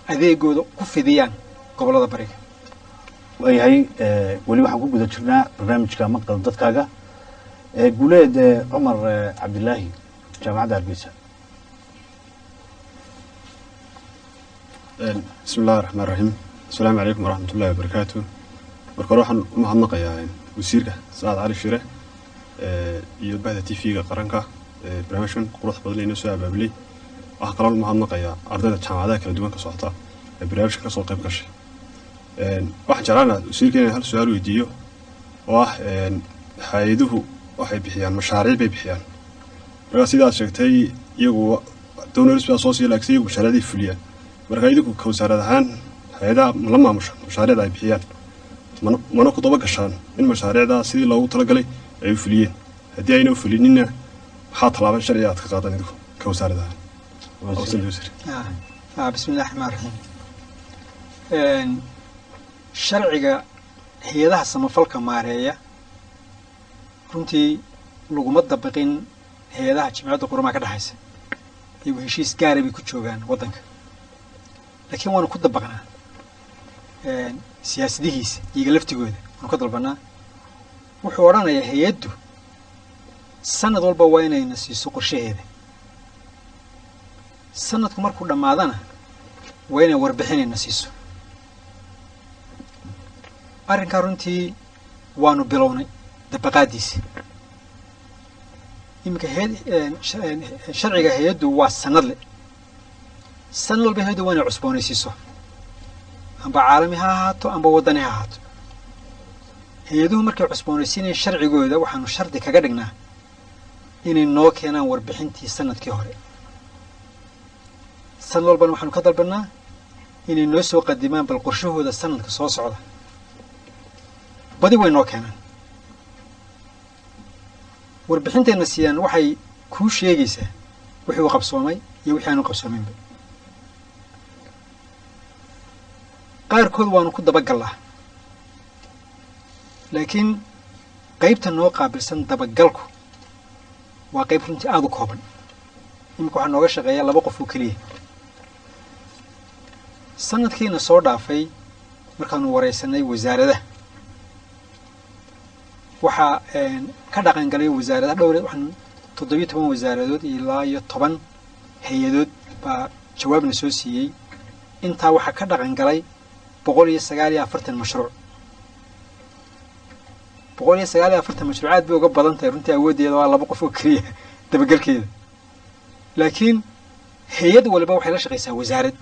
adeegooda ku fidiyaan gobollada bariga. Waayahay, weli waxaan ku guda jirnaa barnaamijka Maqal Dadkaaga. Guuleed Cumar Cabdilaahi, Jaamacadda Hargeysa. Bismi illahi raxmaan raxiim, asalaamu calaykum waraxmat ullahi wabarakaatu. Marka hore waxaan u mahadnaqayaa wasiirka Sacad Cali Shire iyo bahda TV-ga qaranka barnaamijkan qurux badan inoo soo abaabulay. Waxaan kaloo u mahadnaqayaa ardayda jaamacadaha kala duwan ka socota ee barnaamijka kasoo qayb gashay. Waxaan jeclaan lahaa wasiirka inaan hal su-aal weydiiyo oo ah hay-aduhu waxay bixiyaan mashaariic bay bixiyaan. Markaa sidaad sheegtay iyagu donors baa soo siiya, laakiin iyagu mashaariicday fuliyaan. Marka idinku ka wasaarad ahaan hay-adaha la maamusha mashaariicda ay bixiyaan, mana ku daba gashaan in mashaariicda sidii loogu talagalay ay u fuliyeen? Haddii ayna u fulinina, maxaa tallaaban sharciga aad ka qaadan idinku ka wasaarad ahaan? Bismi illahi raxmaan raxiim. Sharciga hay-adaha samafalka maareeya runtii laguma dabiqin hay-adaha Jimciyadda Qurumaha ka dhexaysa, iyagu heshiis gaara bay ku joogaan waddanka, laakiin waanu ku dabaqnaa siyaasadihiisa iyaga laftigooda waanu ka dalbanaa. Wuxuu odhanayaa hay-addu sanad walba waa inayna siiso qorshaheeda, sanadku markuu dhammaadana waa inay warbixinayna siiso. Arrinkaa runtii waanu bilownay dabaqaadiisa. Iminka sharciga hay-addu waa sanadle, sanad walba hay-addu waa inay cusboonaysiiso, amba caalami ha ahaato amba waddani ha ahaato. Hay-aduhu markay cusboonaysiinayaan sharcigooda, waxaanu shardi kaga dhignaa inay noo keenaan warbixintii sanadkii hore. Sanad walbana waxaanu ka dalbanaa inay noo soo qadimaan bal qorshahooda sanadka soo socda. Badi way noo keenaan warbixintayna siiyaan, waxay kuu sheegaysaa wixii uu qabsoomay iyo wixii aanu qabsoominba. Qaarkood waanu ku dabagallaa, laakiin qaybta noo qaabilsan dabagalku Waa qayb runtii aada u kooban. Iminka waxaa nooga shaqeeya 2 qof oo keliya. Sanadkiina soo dhaafay markaanu wareysanay wasaaradaha, waxaa ka dhaqan galay wasaaradaha dhowr, waxaan 17 wasaaradood ilaa iyo 10 hay-adood baa jawaabna soo siiyey. Intaa waxaa ka dhaqan galay 149 mashruuc. 149 mashruuc aad bay uga badan tahay runtii awooddeeda, waa 2 qof oo keliya dabagelkeeda. Laakiin hay-ad waliba waxay la shaqeysaa wasaarad,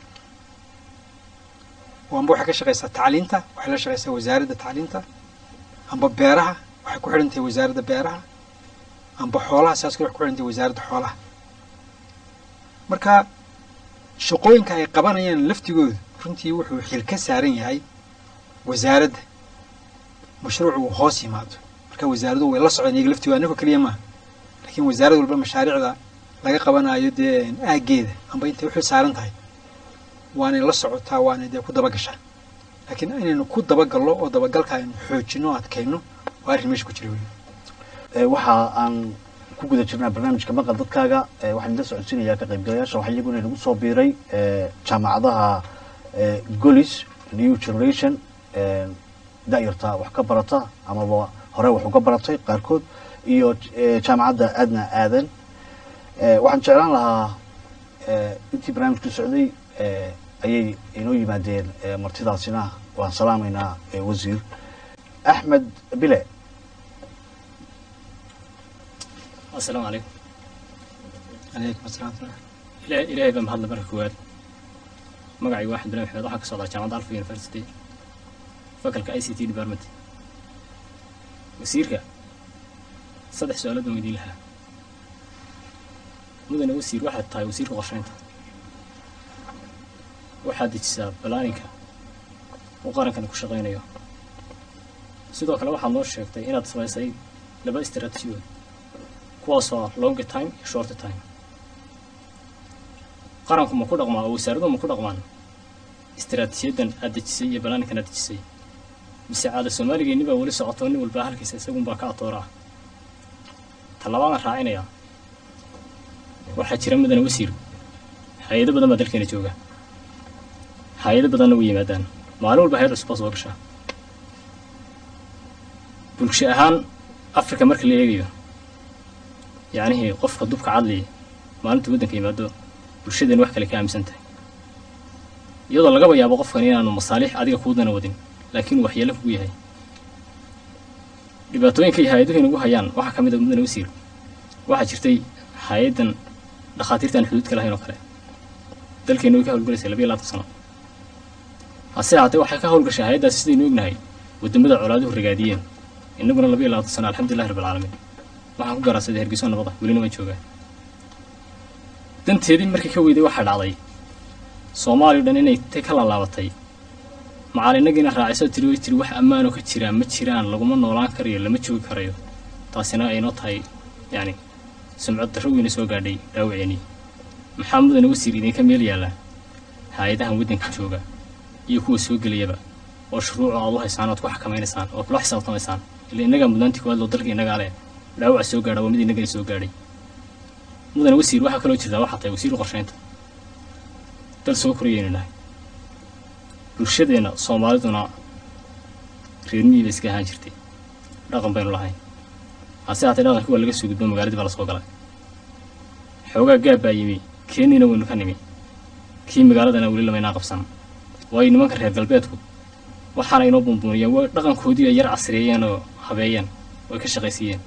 oo amba waxay ka shaqeysaa tacliinta, waxay la shaqeysaa wasaaradda tacliinta, amba beeraha waxay ku xidhan tahay wasaaradda beeraha, amba xoolaha saas kale waxay ku xidhan tahay wasaaradda xoolaha. Marka shaqooyinka ay qabanayaan laftigoodu runtii wuxuu xil ka saaran yahay wasaaradda mashruucu uu hoos yimaado. Marka wasaaraddu way la socdaan iyaga laftigooda, annagu keliya maaha, laakiin wasaarad walba mashaariicda laga qabanayo dee aaggeeda amba intay u xil saaran tahay waanay la socotaa, waanay dee ku dabagashaa. Laakiin inaynu ku dabagallo oo dabagalka aynu xoojino o adkayno waa arrin meesha ku jira wey. Waxa aan ku guda jirnaa barnaamijka Maqal Dadkaaga. Waxaan idin socodsiinayaa ka qaybgalayaasha. Waxaa iyaguna inagu soo biiray jaamacadaha Golis New Generation, da'yarta wax ka barata amaba hore wax uga baratay qaarkood, iyo jaamacadda Adna Aadan. Waxaan jeclaan lahaa, intii barnaamijku socday ayay inoo yimaadeen martidaasina, waan salaamaynaa. Wasiir Axmed Bile. Asalaamu calaykum. Calaykum asalaam. Ilaahay baa mahadle marka koowaad. Magacaygu waa Axmed Bile Maxamed, waxaan ka socdaa jaamacadda Alfa University, facultyga ICT department. Wasiirka 3 su-aalood baan weydiin lahaa. Mudane wasiir, waxaad tahay wasiirka qorsheynta, waxaad dejisaa planningka uu qarankani ku shaqaynayo. Sidoo kale waxaad noo sheegtay inaad samaysay laba istaraatiijiyood, kuwaasoo ah long time iyo short time. Qaranku ma ku dhaqmaa oo wasaaraduhu ma ku dhaqmaan istaraatiijiyadan aad dejisay iyo planningkan aad dejisay, mise caada Soomaaligeenni baa weli socoto, nin walbaa halkiisa isagunbaa ka atoora ah? Talabaadaan raacinayaa, waxaa jira, mudane wasiir, hay-ado badan baa dalkeena jooga, hay-ado badanna way yimaadaan. Maalin walba hay-ad cusub baa soo gashaa. Bulsho ahaan Africa marka la eegayo, yacnihii qofka dubka cadli maalinta waddanka yimaado, bulshadeen wax kale ka aaminsan tahay, iyadoo lagaba yaabo qofkan inaanu masaalix adiga kuu dana wadin, laakiin uu waxyeelo kugu yahay. Dhibaatooyinka iyo hay-aduhu inagu hayaan waxaa ka mid a, mudane wasiir, waxaa jirtay hay-addan Dhakhaatiirta aan Xuduudka lahayn oo kale. Dalkeena way ka howlgalaysay 22 sano. Hase ahaatee waxay ka howlgashay hay-addaasi, sidaynu ognahay, waddamada colaaduhu ragaadiyeen. Innaguna 22 sano, alxamdulillahi rabbil caalamiin, waxaan ku garaadsaday Hargeyso nabada, welina waan joogaa. Danteedii markii ka weyday, waxaa dhacday Soomaaliya o dhan inay tay ka laalaabatay, macalinnagiina raaciso tiri, way tiri wax ammaanoo ka jiraa ma jiraan, laguma noolaan karayo, lama joogi karayo. Taasina aynoo tahay yacni sumcad darro weyna soo gaadhay dhaawaceenii. Maxaa, mudane wasiir, idinka meel yaalla hay-adahan waddanka jooga iyo kuwa soo gelayaba oo shuruuco aad u haysaan, oad ku xakamaynaysaan oo kula xisaabtamaysaan? Ila innagaa mudnaantii koowaad loo dalka innagaa leh, dhaawaca soo gaadha waa mid innagana soo gaadhay. Mudane wasiir, waxaa kaloo jirtaa, waxaa tahay wasiirka qorsheynta. Dal soo korayaynu nahay, bulshadeenna Soomaaliduna reer miyi bay iska ahaan jirtay, dhaqan baynu lahayn. Hase haatee dhaqankii waa laga soo gudbo, magaaladii baa lasoo galay, xoogaa gaab baa yimi. Keenina waynu ka nimi, kii magaaladana weli lamaynaa qabsan, waayo nimanka reer galbeedku waxaana inoo buunbuuniyeen waa dhaqankoodii ay yar casriyeeyeen oo habeeyeen oo ay ka shaqaysiiyeen.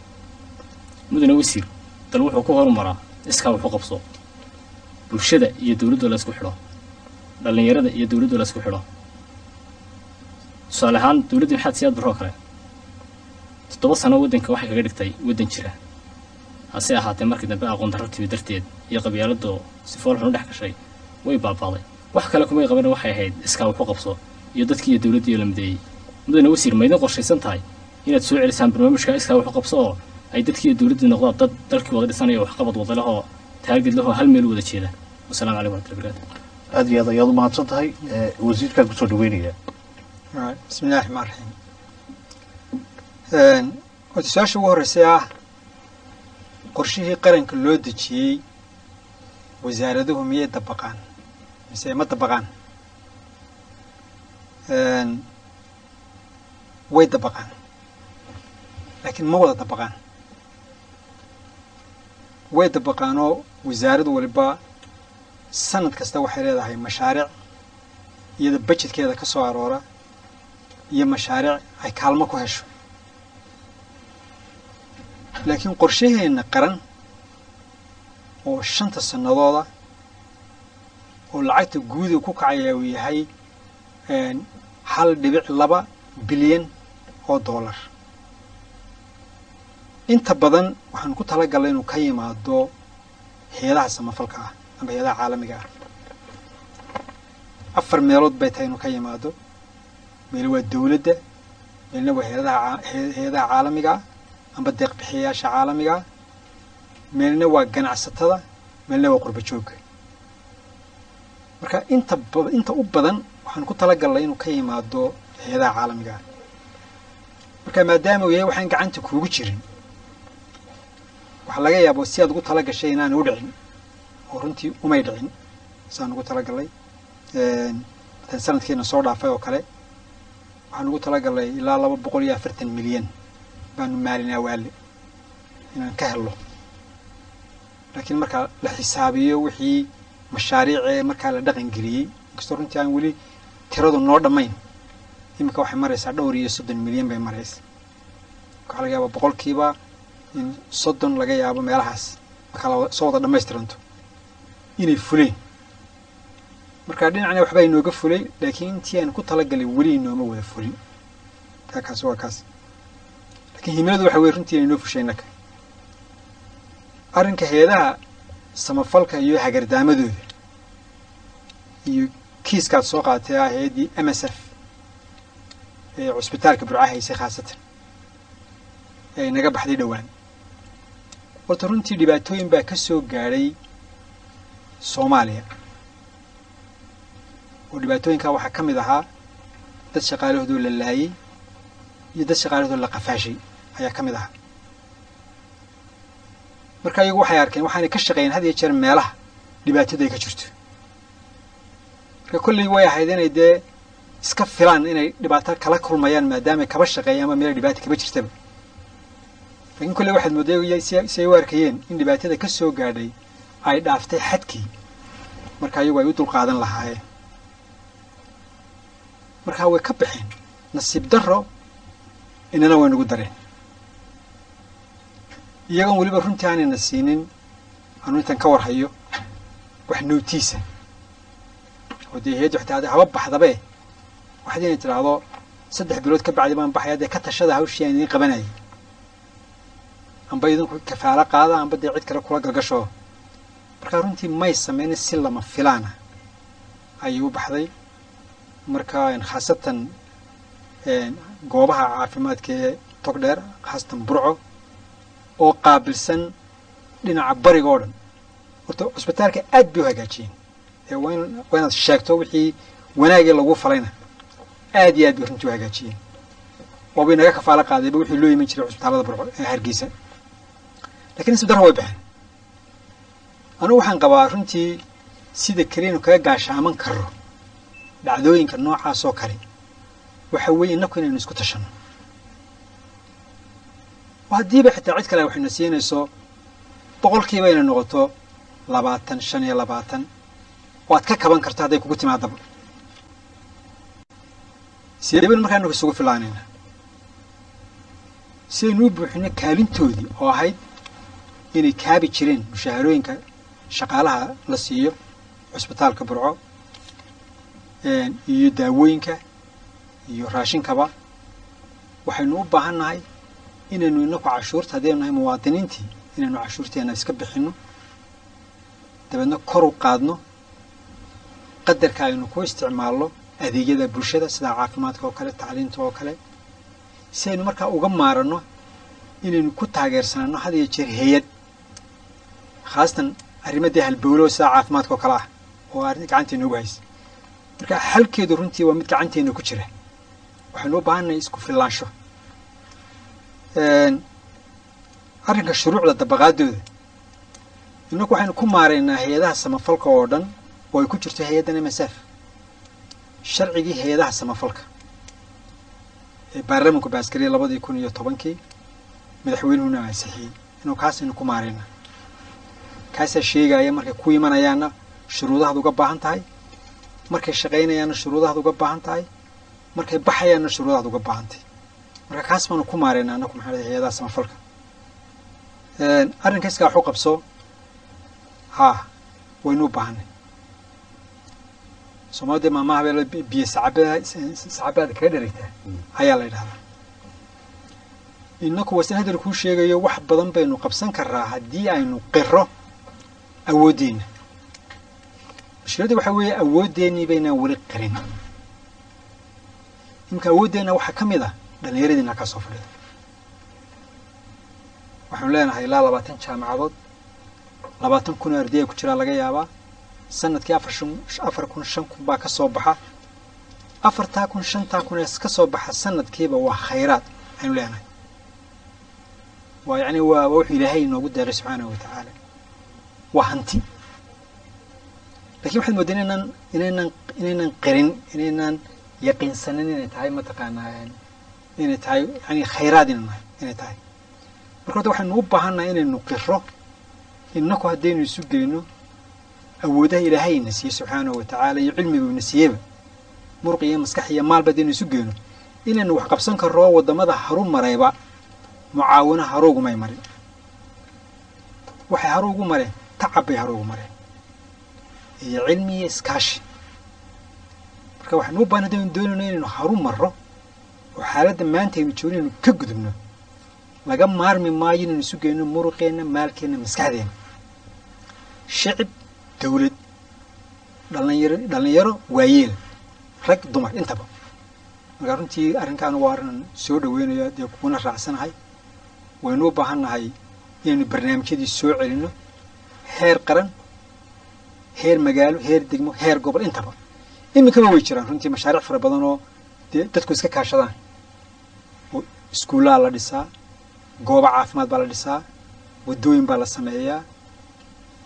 Mudane wasiir, dal wuxuu ku horumaraa iskaa wuxu qabso, bulshada iyo dowladda la isku xidho, dhallinyarada iyo dowladda la isku xidho. Tusaale ahaan, dowladdii Maxamed Siyaad Barre oo kale 7 sano waddanka waxay kaga dhigtay waddan jira. Hase ahaatee markii dambe aqoon darro timi darteed iyo qabyaaladoo si fool xun u dhex gashay, way baabaaday. Wax kale kumay qaban, waxay ahayd iskaa wuxu qabso iyo dadkii iyo dowladdii la mideeyey. Mudane wasiir, ma idin qorshaysan tahay inaad soo celisaan barnaamijka iskaa wuxu qabso oo ay dadkii iyo dowladdii noqdaan dad dalkii wada dhisanaya, waxqabad wada leh oo target leh oo hal meel wada jeeda? Wasalaamu calaykum waraxmatullahi wabarakatu. Aad iyo aad ayaad u mahadsan tahay. Wasiirkaan kusoo dhaweynaya. Bismi illahi raxmaan raxiim. Horta su-aasha ugu horreysay ah Qorshihii qaranka loo dejiyey wasaaraduhu miyay dabaqaan mise ma dabaqaan? Way dabaqaan, laakiin ma wada dabaqaan. Way dabaqaanoo wasaarad waliba sanad kasta waxay leedahay mashaariic iyada bajedkeeda ka soo aroora iyo mashaariic ay kaalmo ku hesho. Laakiin qorshaheenna qaran oo 5ta sannadooda oo lacagta guuda ku kacaya uu yahay 1.2 bilyan oo dollar, inta badan waxaan ku talagalnay inuu ka yimaado heedaha samafalka ah ama heedaha caalamiga ah. 4 meelood bay tahay inuu ka yimaado. Meel waa dowladda, meelna waa heedaha caalamiga ah amba deeq bixiyayaasha caalamiga ah, meelna waa ganacsatada, meelna waa qurba joogga. Marka inta u badan waxaan ku talagalnay inuu ka yimaado heedaha caalamiga ah. Marka maadaama uu yahay waxaan gacanta kuugu jirin, waxaa laga yaabaa si aad ugu tala gashay inaanay u dhicin, oo runtii umay dhicin saan ugu talagalnay. Matalan sanadkiina soo dhaafay oo kale waxaan ugu talagalnay ilaa 240 milyan baanu maalinaa waale inaan ka helno, laakiin marka la xisaabiyo wixii mashaariicee markaa la dhaqan geliyey, inkastoo runtii aan weli tiradu noo dhammayn, iminka waxay maraysaa dhowr iyo 30 milyan bay maraysa. Waxaa laga yaabaa 30% laga yaabo meelahaas marka la soo wada dhammaystiranto inay fuleen. Marka dhinacna waxbaa inooga fulay, laakiin intii aan ku talagalay weli inooma wada fulin. Kaas waa kaas, laakiin himiladu waxa weye runtii inay inoo fushay. Innaka arrinka heedaha samafalka iyo hagardaamadooda iyo kiiskaad soo qaadatay ah hay-addii MSF ee cusbitaalka Burca haysay khaasatan ee inaga baxday dhowaan, horta runtii dhibaatooyin baa ka soo gaadhay Soomaaliya, oo dhibaatooyinkaa waxaa ka mid ahaa dad shaqaalahoodoo la laayey iyo dad shaqaalahoodoo la qafaashay ayaa ka mid ahaa. Marka iyagu waxay arkeen waxaanay ka shaqeeyeen had iyo jeer meelaha dhibaatadu ay ka jirto. Marka kolley way ahayd inay dee iska filaan inay dhibaato kala kulmayaan maadaama ay kaba shaqeeyaan ama meel dhibaata kaba jirtaba, laakiin kolley waxaad moodday si ay u arkayeen in dhibaatada ka soo gaadhay ay dhaaftay xadkii marka iyagu ay u dulqaadan lahaayeen. Markaa way ka baxeen, nasiib darro inana way nagu dareen, iyagoon weliba runtii aanayna siinin anu intaan ka warhayo wax notice ah, oo dee hayaddu xitaa haba baxdabe waxaad inay tidhaahdo 3 bilood ka bacdi baan baxaya, dee ka tashada hawshii aan idiin qabanayay, amba idinku kafaalo qaada amba dee cid kale kula galgasho. Marka runtii may sameynin, si lama filaana ayay u baxday. Marka khaasatan goobaha caafimaadka ee Togdheer, khaasatan Burco oo qaabilsan dhinaca bariga oo dhan, horta cusbitaalka aad bay u hagaajiyeen. Ee waa inaad sheegto wixii wanaagii lagu falayna, aad iyo aad bay runtii u hagaajiyeen, waabay naga kafaalo qaadayba wixii loo iman jiray cusbitaalada Burco ee Hargeysa, lakiin nasiib darro way baxeen. Anugu waxaan qabaa runtii sida keliya inu kaga gaashaaman karo dhacdooyinka noocaas oo kale waxa weeye innaku inaynu isku tashanno, oo haddiiba xitaa cid kale waxayna siinayso boqolkiiba inay noqoto 20, 25 oo aad ka kaban karto hadday kugu timaadaba. Sidee baynu markaa inagu isugu filaanayna si aynu u buuxino kaalintoodii oo ahayd inay kaabi jireen mushaharooyinka shaqaalaha la siiyo cusbitaalka Burco iyo daawooyinka iyo raashinkaba? Waxaynu u baahan nahay inaynu inaku cashuurta, haddaynu nahay muwaadiniintii, inaynu cashuurteena iska bixinno, dabeedna kor u qaadno qadarka aynu ku isticmaalno adeegyada bulshada sida caafimaadka oo kale, tacliinta oo kale, si aynu markaa uga maaranno inaynu ku taageersanano had iyo jeer hay-ad, khaasatan arrimadii halbowlo sida caafimaadka oo kale ah oo arrin gacanta inoogu haysa. Marka xalkeedu runtii waa mid gacanteena ku jira. Waxaynu u baahannahay isku filaansho. Arrinka shuruucda dabaqaadooda, innaku waxaynu ku maaraynaa hay-adaha samafalka oo dhan, oo ay ku jirto hay-addan MSF, sharcigii hay-adaha samafalka ee baarlamanku baasgariyay 2010-kii, madaxweynuhuna ansixiyey, inuu kaasaynu ku maaraynaa. Kaasaa sheegaya markay ku imanayaanna shuruudahaad uga baahan tahay, markay shaqaynayaanna shuruudahaad uga baahan tahay, markay baxayaanna shuruudahaad uga baahan tahay. Marka kaas baanu ku maaraynaa annaku, maxaa dhahay, hay-adaha samafalka. Arrinka iskaa wax u qabso, haa, waynu u baahanay. Soomaalida maamaha bee biyo sacabaada kaga dherigtaa ayaa la yidhahdaa. Innaku wasan hadal kuu sheegayo, wax badan baynu qabsan karaa haddii aynu qiro awooddeenna. Mushkiladda waxaa weeye awooddeenii baynaan weli qirin. Imika awooddeenna waxaa ka mid ah dhallinyaradiina halkaa soo fadhida. Waxaanu leenahay ilaa 20 jaamacadood, 20,000 oo ardaya ku jiraa laga yaabaa. Sanadkii 4,000, 5,000 baa ka soo baxa. 4,000, 5,000 ee ka soo baxa sanadkiiba waa khayraad aynu leenahay. Waa yacni waa wuxuu Ilaahay inoogu deeqay subxaanahu watacaala, waa hanti. Lakin waxaad moodaa inaynan qirin, inaynan yaqiinsanin inay tahay, mataqaanaa, inay tahay yani khayraad inay nahay inay tahay. Marka horta waxaynu u baahannahay inaynu qiro innaku haddaynu isu geyno awoodaha Ilaahayna siiyey subxaanahu watacaala iyo cilmiguuna siiyeyba, muruq iyo maskax iyo maalba, haddaynu isu geyno inaynu wax qabsan karro. Waddamada haru marayba mucaawino haruugumay marin, waxay haruugu mareen tacab bay haruugu mareen iyo cilmi iyo iskaashi. Marka waxaynu u baahan, haddaynu doonayno inaynu haru marro oo xaaladda maanta aynu joogno inaynu ka gudubno, laga maarmi maayo inaynu isu geyno muruqeenna, maalkeenna, maskaxdeenna, shicib, dawlad, dhalinyaro, waayeel, rag, dumar intaba. Marka runtii arrinkaan waa arrin soo dhaweynayo, dee kuna raacsanahay. Waynu u baahan nahay inaynu barnaamijyadii soo celino, heer qaran, heer magaalo, heer degmo, heer gobol intaba. Iminkaba way jiraan runtii mashaariic fara badan oo dee dadku iska kaashadaan, oo iskuullaa la dhisaa, goobo caafimaad baa la dhisaa, waddooyin baa la sameeyaa,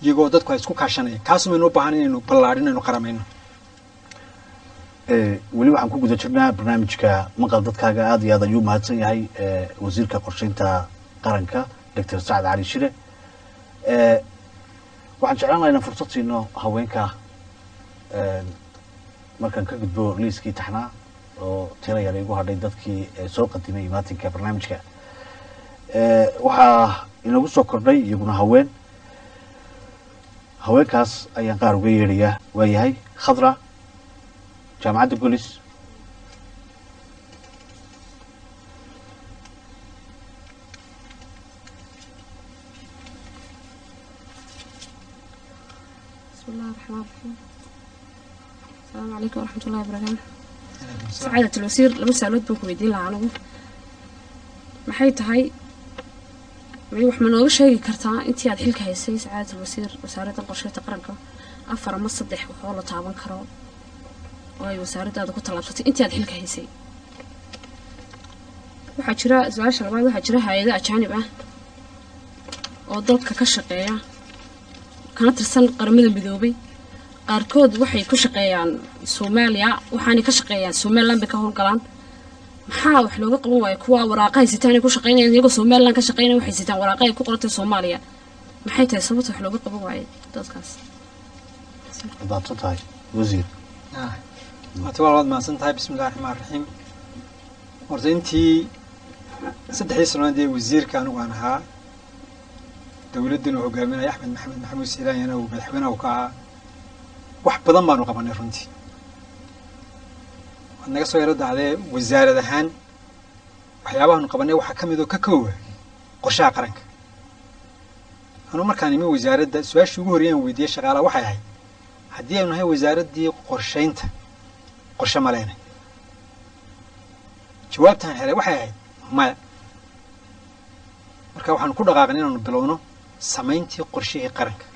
iyagoo dadku ay isku kaashanayaan. Kaasum baynu u baahan inaynu ballaadhin, aynu qaramayno. Weli waxaan ku guda jirnaa barnaamijka Maqal Dadkaaga. Aad iyo aad ayuu mahadsan yahay wasiirka qorsheynta qaranka, Doctor Sacad Cali Shire. Waxaan jeclaan lahaa inaan fursad siino haweenka markaan ka gudbo liiskii taxnaa oo tira yar igu hadhay dadkii soo qadimay imaatinka barnaamijka. Waxaa inagu soo kordhay iyaguna haween. Haweenkaas ayaan qaar uga yeedhayaa. Waayahay, Khadra, Jaamacadda Golis. بسم الله الرحمن الرحيم، السلام عليكم ورحمة الله وبركاته. سعادة الوزير، laba su'aalood baan ku weydiin lahaa anigu. Maxay tahay, wax ma nooga sheegi kartaa intii aad xilka haysay, سعادة الوزير, wasaaradda qorsheynta qaranka, afar ama saddex waxoo la taaban karo oo ay wasaaraddaada ku tallaabsatay intii aad xilka haysay? Waxaa jira su-aasha labaad, waxaa jira hay-ado ajaanib ah oo dalka ka shaqeeya kana tirsan Qaramada Midoobay. Qaarkood waxay ku shaqeeyaan Soomaaliya, waxaanay ka shaqeeyaan Somaliland bay ka howlgalaan. Maxaa wax looga qaban waayo kuwa waraaqa haysitaan ay ku shaqeynayaan, iyagoo Somaliland ka shaqeynaya waxay sitaan waraaqa ay ku qoratay Soomaaliya? Maxay tahay sababta wax looga qaban waayo dadkaas? Mahadsan tahay, wasiir. Waata waa waad mahadsan tahay. Bismi illahi raxmaan raxiim. Horta intii 3dii sanood ee wasiirka anigu aan ahaa, dowladdan uu hogaaminaya Axmed Maxamed Maxamuud Siilaanyana uu madaxweynaha uu ka ahaa, wax badan baanu qabanay runtii. Waad naga soo yaro dacdee. Wasaarad ahaan waxyaabahaanu qabanay waxaa ka mid oo ka koowa qorshaha qaranka. Anuu markaan imi wasaaradda, su-aashii ugu horreeyaan weydiiyey shaqaalaha waxay ahayd: haddii aynu nahay wasaaraddii qorshaynta, qorshe ma leenay? Jawaabtaan helay waxay ahayd maya. Marka waxaanu ku dhaqaaqnay inaanu bilowno samayntii qorshihii qaranka.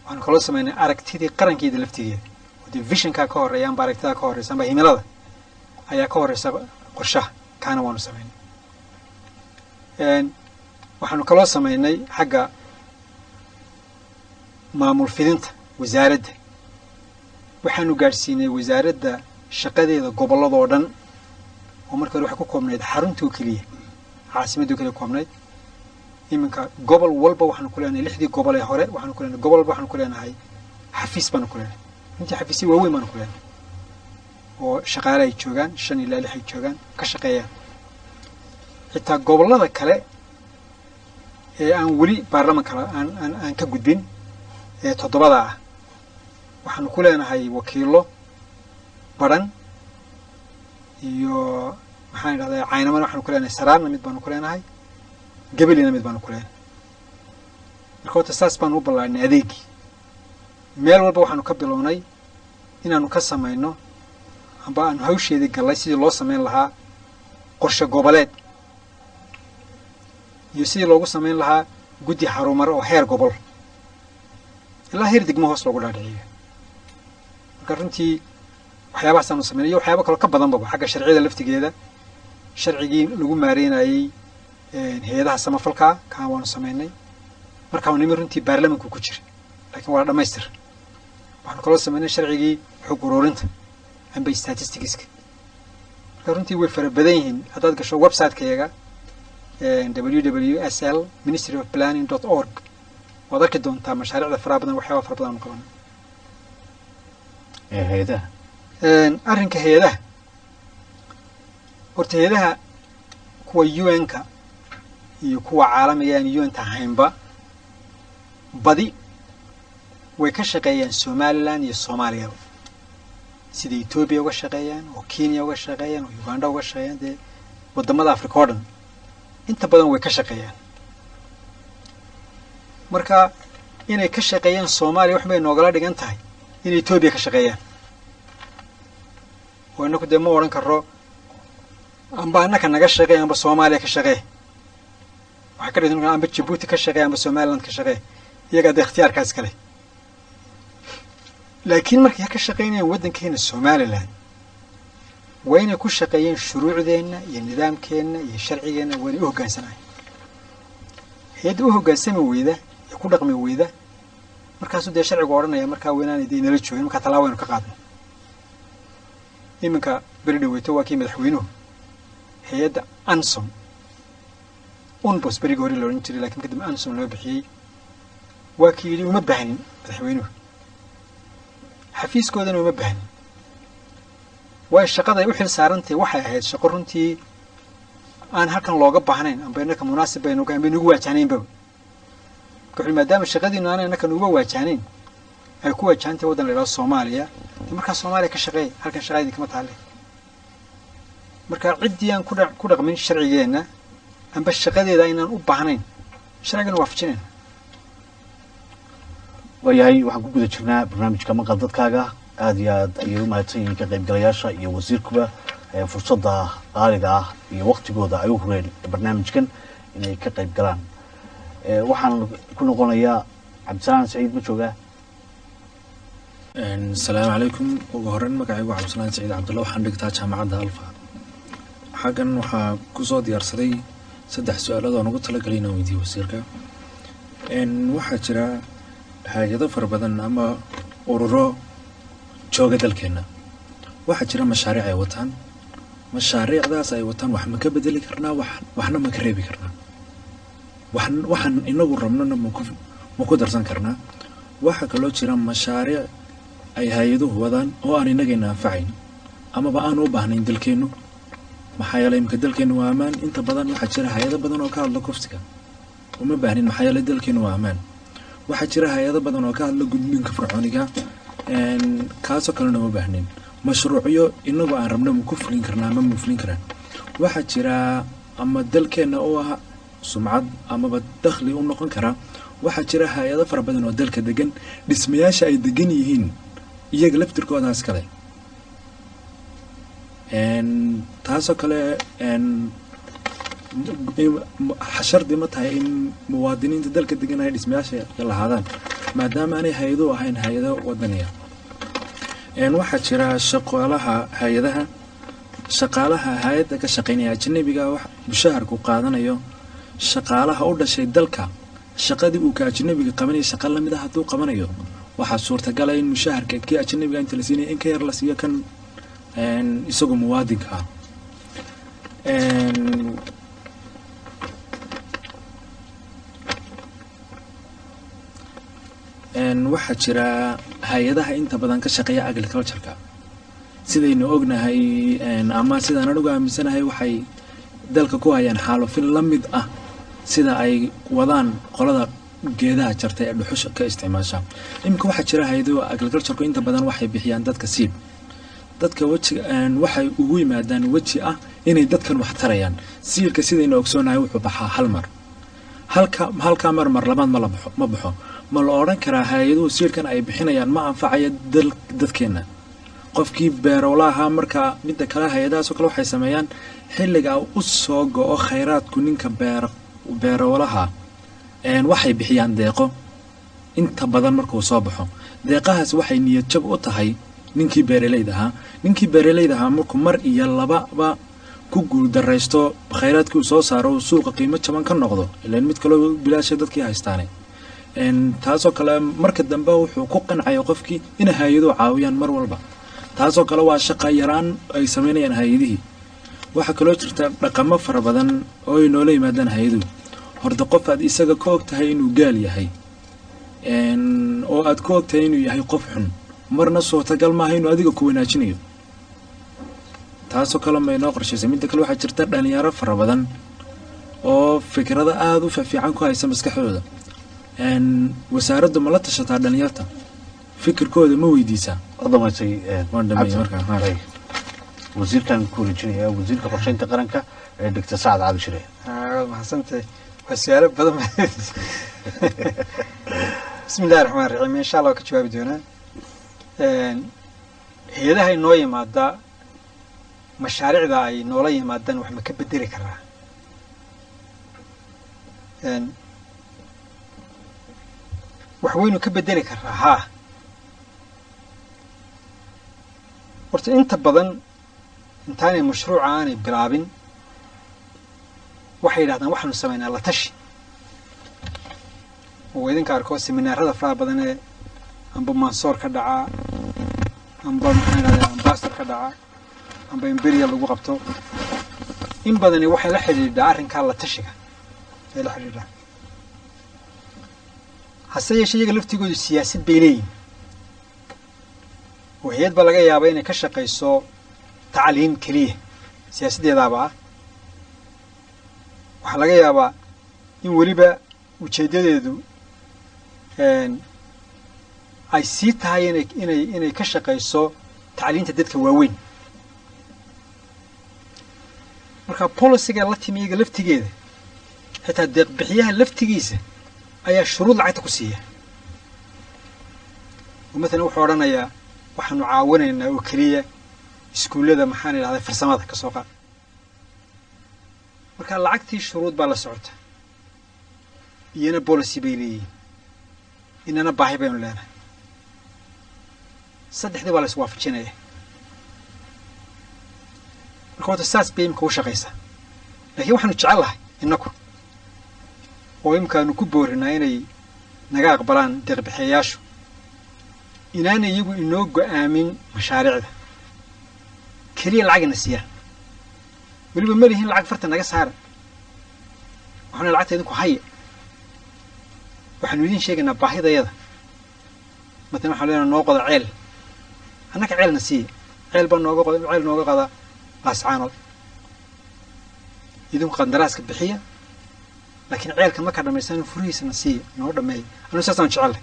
Waxaanu kaloo samaynay aragtidii qarankeeda laftigeeda, oo dee visionkaa ka horreeya amba aragtidaa ka horreysa amba himilada ayaa ka horreysa qorshaha, kaana waanu samaynay. Waxaanu kaloo sameynay xagga maamul fidinta wasaaradda. Waxaanu gaadhsiinay wasaaradda shaqadeeda gobolladoo dhan, oo marka hore waxay ku koobnayd xaruntii oo keliya, caasimaddii oo keliya koobnayd. Iminka gobol walba waxaanu ku leenahay, 6dii gobol ee hore waxaanu ku leenahay, gobol walba waxaanu ku leenahay xafiis baanu ku leenahay. Runtii xafiisyo waaweyn baanu ku leenahay oo shaqaale ay joogaan, 5 ilaa 6 ay joogaan, ka shaqeeyaan. Xitaa gobollada kale ee aan weli baarlamanka aan ka gudbin ee 7da ah, waxaanu ku leenahay wakiilo baran iyo maxaan idhahdaa Caynamana waxaanu ku leenahay, Saraarna mid baanu ku leenahay, Gabelina mid baanu ku leenahay. Marka horta saas baanu u ballaadhnay adeegii. Meel walba waxaanu ka bilownay inaanu ka samayno amba aanu hawsheedii gallay sidii loo samayn lahaa qorshe goboleed iyo sidii loogu samayn lahaa guddi xarumar oo heer gobol ilaa heer degmo hoos loogu dhaadhiciyo. Marka runtii waxyaabahaas sameynay iyo waxyaabo kaloo ka badanbaba, xagga sharciyada laftigeeda, sharcigii lagu maareynayey hay-adaha samafalka kaan waanu sameynay. Markaan nimi runtii baarlamanku ku jira, laakiin waa la dhamaystir. Waxaanu kaloo sameynay sharcigii xog ururinta amba statisticska. Marka runtii way fara badan yihiin. Haddaad gasho website-kayaga www.sl ministry of planning.org waad arki doontaa mashaariicda faraha badan, waxyaaba fara badan aanu qabanay. Ee hay-adaha. Arrinka hay-adaha, horta hay-adaha kuwa UN-ka iyo kuwa caalamiga aan UN-ta ahaynba badi way ka shaqeeyaan Somaliland iyo Soomaaliyaba, sida Etoobiya uga shaqeeyaan oo Kenya uga shaqeeyaan oo Uganda uga shaqeeyaan, dee wadamada Africa oo dhan inta badan way ka shaqeeyaan. Marka inay ka shaqeeyaan Soomaaliya wax bay noogala dhigan tahay inay Etoobiya ka shaqeeyaan, oo inaku dee ma odhan karo amba annaka naga shaqeey amba Soomaaliya ka shaqee. Waxay ka dhigan amba Jabuuti ka shaqeey amba Somaliland ka shaqee, iyagaa dee ikhtiyaarkaas kale. Laakiin markay ka shaqeynayaan waddankeena Somaliland, waa inay ku shaqeeyeen shuruucdeenna iyo nidaamkeenna iyo sharcigeenna, waa inay u hoggaansanayaan. Hay-adda u hoggaansami weyda ee ku dhaqmi weyda, markaasuu dee sharcigu odhanaya markaa waynaanay dee inala joogin, markaa tallaabo waynu ka qaadno. Iminka beri dhaweyto waa kii madaxweynuhu hay-adda UNSOM, UNBOS berigii hore la odhan jiray, lakin kadib UNSOM loo bixiyey, waa kii yidhi uma baahnin madaxweynuhu, xafiiskoodana uma baahnin, waayo shaqada ay u xil saarantahay waxay ahayd shaqo runtii aan halkan looga baahnayn, amba innaka munaasib baynu amba inugu waajahnaynbaba. Marka wuxuu maadaama shaqadiinu aanay innaka nuguba waajahnayn, ay ku waajahantahay waddan la yidhahdo Soomaaliya, dee markaa Soomaaliya ka shaqeey, halkan shaqa idinkama taalle. Marka ciddii aan ku dhaqmin sharcigeenna amba shaqadeeda aynaan u baahnayn, sharcigana waafajinayna. Waayahay, waxaan ku guda jirnaa barnaamijka Maqal Dadkaaga. Aada iyo aad ayay u mahadsan yihiin ka qaybgalayaasha iyo wasiirkuba fursadda qaaliga ah iyo waktigooda ay u hureen barnaamijkan inay ka qayb galaan. Waxaan ku noqonayaa Cabdisalaan Saciid, ma joogaa? Asalaamu calaykum. Ugu horeyn magacaygu waa Cabdisalaan Saciid Cabdulla, waxaan dhigtaa jaamacadda Alfa. Xaggan waxaa kusoo diyaarsaday 3 su-aalood oo ugu talagalay inaan weydiiyo wasiirka. Waxaa jira hay-ado fara badan ama ururo jooga dalkeenna. Waxaa jira mashaariic ay wataan. Mashaariicdaas ay wataan wax ma ka bedeli karnaa, waxna ma ka reebi karnaa? Waxaan inagu rabnona ma ku darsan karnaa? Waxaa kaloo jira mashaariic ay hay-aduhu wadaan oo aan inagayna anfacayn amaba aan u baahnayn dalkeennu, maxaa yeelay imika dalkeennu waa ammaan. Inta badan waxaa jira hay-ado badan oo ka hadla kufsiga, uma baahnin, maxaa yeelay dalkeennu waa ammaan. Waxaa jira hay-ado badan oo ka hadla gudniinka fircooniga, kaasoo kalena uma baahnin. Mashruucyo inagu aan rabno ma ku fulin karnaa ama ma fulin karaan? Waxaa jira ama dalkeenna u ah sumcad amaba dakhli u noqon karaa. Waxaa jira hay-ado fara badan oo dalka degan, dhismayaasha ay degan yihiin iyaga laftirkoodaas kale. Taasoo kale shardi ma tahay in muwaadiniinta dalka degan ay dhismayaasha lahaadaan, maadaama aanay hay-aduhu ahayn hay-ado wadaniya? Waxaa jira shaqaalaha hay-adaha, shaqaalaha hay-adda ka shaqeynaya ajnabiga, wax mushaharku qaadanayo Shaqaalaha u dhashay dalka shaqadii uu ka ajnabiga qabanaya shaqa lamid ah hadduu qabanayo, waxaa suurtagala in mushaharka kii ajnabiga inta la siinaya in ka yar la siiyo kan isagu muwaadinka ah. Waxaa jira hay-adaha inta badan ka shaqeeya agriculture-ka, sidaynu ognahay ama sidaan anigu aaminsanahay, waxay dalka ku hayaan xaalufin la mid ah sida ay wadaan qolada geedaha jartay ee dhuxusha ka isticmaasha. Iminka waxaa jira hay-aduhu agriculture-ku inta badan waxay bixiyaan dadka seed, dadka wejiga waxay ugu yimaadaan weji ah inay dadkan wax tarayaan. Seed-ka sidaynu ogsoonahay wuxuu baxaa hal mar, halka halkaa mar, mar labaad ma la baxo, ma baxo. Ma la odhan karaa hay-aduhu seed-kan ay bixinayaan ma anfacayo dadkeenna qofkii beerowlaha? Markaa midda kale, hay-adahaasoo kale waxay sameeyaan xilliga u soo go-o khayraadku ninka beerowlaha waxay bixiyaan deeqo inta badan markuu soo baxo. Deeqahaas waxay niyad jab u tahay ninkii beeraleyda ahaa. Ninkii beeraleyda ahaa markuu mar iyo lababa ku guuldaraysto khayraadkii uu soo saaro, uu suuqa qiimo jaban ka noqdo, ilaan mid kaloo bilaasha dadkii haystaane. Taasoo kale marka dambe wuxuu ku qancaya qofkii inay hay-aduhu caawiyaan mar walba. Taasoo kale waa shaqa yaraan ay sameynayaan hay-adihii. Waxaa kaloo jirta dhaqamo fara badan oo ay noola yimaadaan hay-aduhu. Horta qof aad isaga ka og tahay inuu gaal yahay oo aad ka og tahay inuu yahay qof xun, marna suurtagal maaha inuu adiga ku wanaajinayo. Taasoo kale may noo qorshaysay? Midda kale, waxaa jirta dhalinyaro fara badan oo fikrado aada u fiifiican ku haysa maskaxdooda. Wasaaraddu ma la tashataa dhalinyarta? Fikirkooda ma weydiisaa? Dhamaysay? Waan dhameeyey markaa, ha. Wasiirkan ku wareejinaya, wasiirka qorsheynta qaranka ee Dr. Sacad Cali Shire. Waad mahadsantahay, waa su-aalo badan. Bismi illahi raxmaan raxiim. Insha Allah waa ka jawaabi doonaa. Hay-adaha inoo yimaada, mashaariicda ay noola yimaadaan wax ma ka bedeli karaa? Wax waynu ka bedeli karaa, haa. Horta inta badan intaanay mashruuca aanay bilaabin waxay yidhahdaan waxaanu samaynaa la tashi, oo idinka arko seminaarada faraha badan ee amba Mansoor ka dhacaa, amba maxaan idhahdaa, Ambassador ka dhaca, amba Imperial lagu qabto, in badani waxay la xidhiidhaa arrinkaa la tashiga ay la xidhiidhaa. Hase yeeshee iyaga laftigoodu siyaasad bay leeyihin, oo hay-ad baa laga yaabaa inay ka shaqayso tacliim keliya, siyaasaddeedaaba ah. Waxaa laga yaabaa in weliba ujeeddadeedu ay sii tahay inay ka shaqayso tacliinta dadka waaweyn. Marka policy-ga la timi iyaga laftigeeda, xitaa deeqbixiyaha laftigiisa ayaa shuruud lacagta ku siiya, oo mathalan wuxuu odhanayaa waxaanu caawinaynaa oo keliya iskuullada, maxaan idhahday, farsamada ka soo qaad. Marka lacagtii shuruud baa la socota, iyana policy bay leeyihiin, inana baahi baynu leenahay. Saddexdii baa la iswaafajinaya. Marka horta saas bay imika u shaqaysaa, laakiin waxaanu jecel lahay innaku oo imikaanu ku boorinaa inay naga aqbalaan deeqbixiyayaashu inaanay iyagu inoo go-aamin mashaariicda keliya, lacagina siiyaan. Weliba ma lihin lacag farta naga saara, waxaanu lacagta idinku haya, waxaanu idiin sheegaynaa baahidayada. Matalan waxanu leenahay noo qoda ceel, annaka ceelna siiya, ceel baa nooga qoda, ceel nooga qoda Laascaanood, idinku qandaraaska bixiya, laakiin ceelka markaa dhamaystaan furihiisana siiya, noo dhameeya. Anu saasaan jecelahay,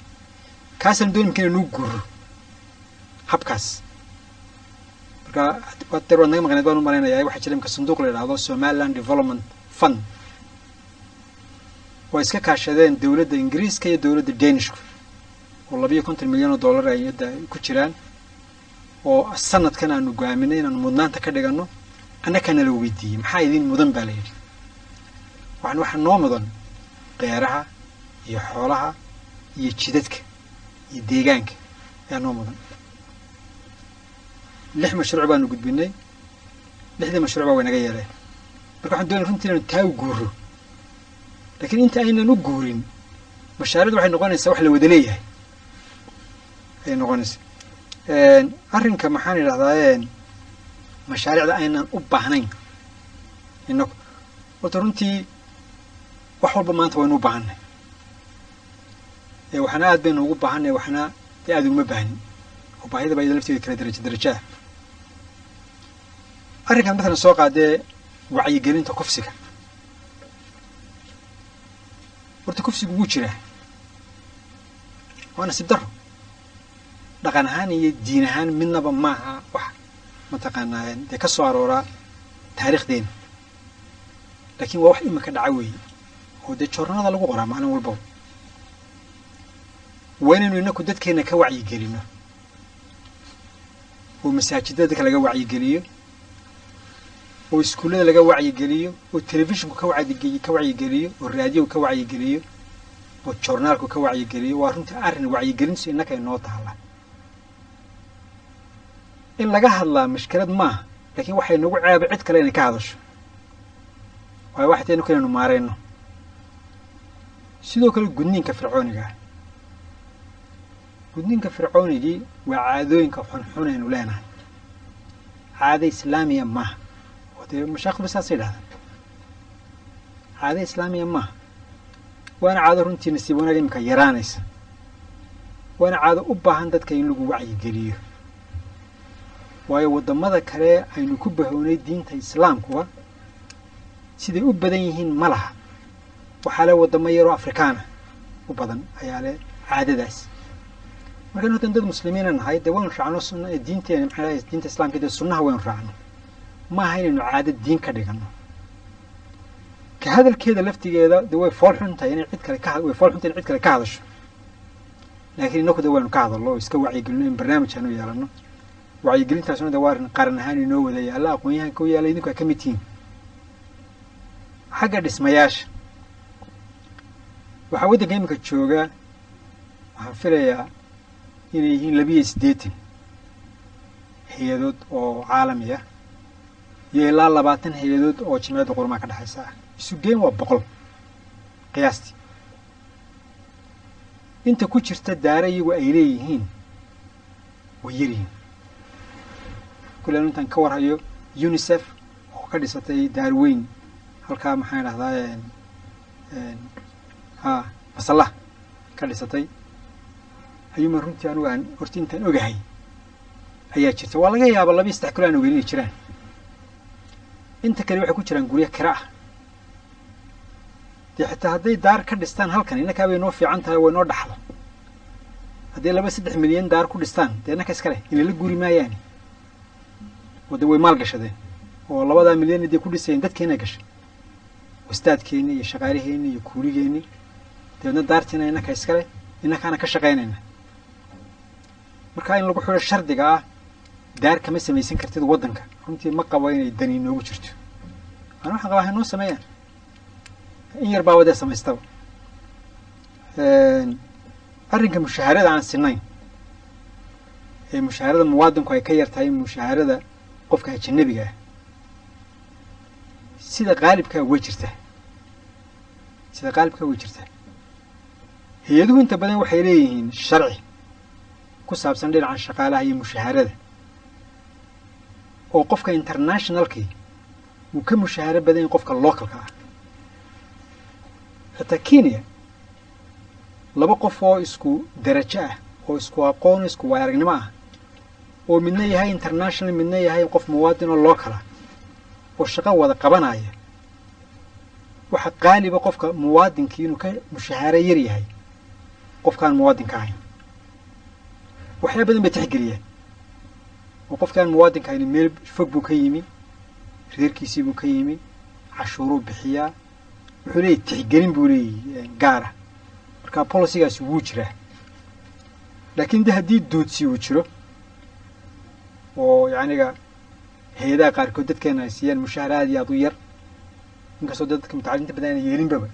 kaasaan doon imka inuu guuro habkaas. Marka der waad naga maqneed baan u malaynayaa. Waxaa jira imka sanduuq la yidhaahdo Somaliland Development Fund oo iska kaashadeen dowladda Ingiriiska iyo dowladda Danishku, oo 52 milyan oo dollar ay hadda ku jiraan, oo sanadkan aanu go'aaminay inaanu mudnaanta ka dhigano. Annakana la weydiiyey maxaa idin mudan baa la yidhi. Waxaa noo mudan beeraha iyo xoolaha iyo jidadka iyo deegaanka ayaa noo mudan. Lix mashruuc baanu gudbinay, lixdii mashruuc baa way naga yeeleen. Marka waxaan doonay runtii inaynu taa u guuro. Laakiin inta aynan u guurin, mashaariicdu waxay noqonaysaa wax la wada leeyahay ayay noqonaysaa. Arrinka maxaan idhahdaa, mashaariicda aynan u baahnayn inagu, horta runtii wax walba maanta waynu u baahanay. Waxna aad baynu ugu baahanay, waxna dee aad uguma baahnin, oo baahida baa iyada lafteeda kala darajo darajo ah. Arrinkan matalan soo qaadee wacyigelinta kufsiga, horta kufsigu wuu jiraa, waa nasiib daro. Dhaqan ahaan iyo diin ahaan midnaba maaha wax mataqaanaa dee ka soo arooraa taariikhdeena, laakiin waa wax imika dhaca weeye oo dee joornada lagu qoraa maalin walbaba. Waa inaynu inaku dadkeena ka wacyigelino, oo masaajidada dadka laga wacyigeliyo, oo iskuullada laga wacyigeliyo, oo telefishinku ka wacyigeliyo, oo raadiyogu ka wacyigeliyo, oo joornaalku ka wacyigeliyo. Waa runtii arrin wacyigelintu innaka inoo taala. In laga hadlaa mashkilad maaha, laakiin waxay nagu ceeba cid kale inay ka hadasho, waayo waxay tahay inaku inaynu maarayno. Sidoo kale gudniinka fircooniga ah, gudniinka fircoonigii waa caadooyinka xunxun aynu leenahay. Caado islaamiya maaha, oo dee mashaakhidu saasay yidhahdaan, caado islaamiya maaha. Waana caado runtii nasiib wanaag imika yaraanaysa, waana caado u baahan dadka in lagu wacyigeliyo. Waayo waddamada kale aynu ku bahownay diinta islaamkuba siday u badan yihiin ma laha. Waxaa le waddamo yaroo afrikaana u badan ayaa le caadadaas. Markaan horta dad muslimiina nahay, dee waynu raacno sunna diinteena, maxaa lahaye, diinta islaamka dee sunnaha waynu raacno, maaha inaynu caado diin ka dhigano. Ka hadalkeeda laftigeeda dee way fool xun tahay inay cid kale ka, way fool xun tahay in cid kale ka hadasho, laakiin inaku dee waynu ka hadalno oo iska wacyigelino, in barnaamij aanu yeelano. Wacyigelintaasuna dee waa arrin qaran ahaan inoo wada yaalla, aqoon-yahanka u yaalla, idinku ay ka mid tihiin. Xagga dhismayaasha, waxaa waddanka iminka jooga, waxaan filayaa inay yihiin 82 hay-adood oo caalami ah iyo ilaa 20 hay-adood oo jimciyadda qurumaha ka dhexaysa ah. Isu geen waa 100 qiyaastii. Inta ku jirta daare iyagu ay leeyihiin way yaryihiin. Kulli anu intaan ka warhayo, UNICEF oo ka dhisatay daar weyn halkaa, maxaan idhahdaa, ha masallaha ka dhisatay ayuuma runtii anigu aan horta intaan ogahay ayaa jirta. Waa laga yaaba 2 iyo 3 kale aan ogeyn inay jiraan. Inta kale waxay ku jiraan guryo kira ah. Dee xitaa hadday daar ka dhistaan halkan, innakaa bay noo fiican tahay, way noo dhaxlo. Hadday 2-3 milyan daar ku dhistaan, dee innaka iska leh, inala guri maayaani, oo dee way maal gashadeen, oo 2-daa milyan dee ku dhisayeen dadkeena gashay, wastaadkeeni iyo shaqaalaheeni iyo kuuligeeni. Dabeedna daartiina innaka iska leh, innakaana ka shaqaynayna. Marka in lagu xidho shardiga ah daar kama samaysan kartid waddanka, runtii ma qabo inay dani inoogu jirto. Ana waxaan qabaa haynoo sameeyaan, in yar baa wadee samaystaba. Arrinka mushaharada aan sinayn, ee mushaharada muwaadinku ay ka yar tahay mushaharada qofka ajanabiga ah, sida qaalibkaa way jirtaa, sida qaalibkaa way jirtaa. Hay-aduhu inta badan waxay leeyihiin sharci ku saabsan dhinaca shaqaalaha iyo mushaharada, oo qofka internationalkii wuu ka mushaharo badan yahay qofka localka ah. Xitaa Kenya 2 qof oo isku darajo ah, oo isku aqoon, isku waay aragnimo ah, oo midna yahay international, midna yahay qof muwaadin oo local ah, oo shaqo wada qabanaya, waxa qaaliba qofka muwaadinkii inuu ka mushahaaro yar yahay qofkaan muwaadinka ahayn. Waxyaaba badan bay tixgeliyaan, oo qofkaan muwaadinka ahayn meel fog buu ka yimi, reerkiisii buu ka yimi, cashuuruu bixiyaa, wuxuu leeyahy tixgelin buu leeyahy gaara. Marka policygaasi wuu jiraa, laakiin de haddii duudsi uu jiro, oo yacniga hay-adaha qaarkood dadkeena ay siiyaan mushahar aad iyo aad u yar, inkastoo dadka mutacalimiinta badan aanay yeelinbaba,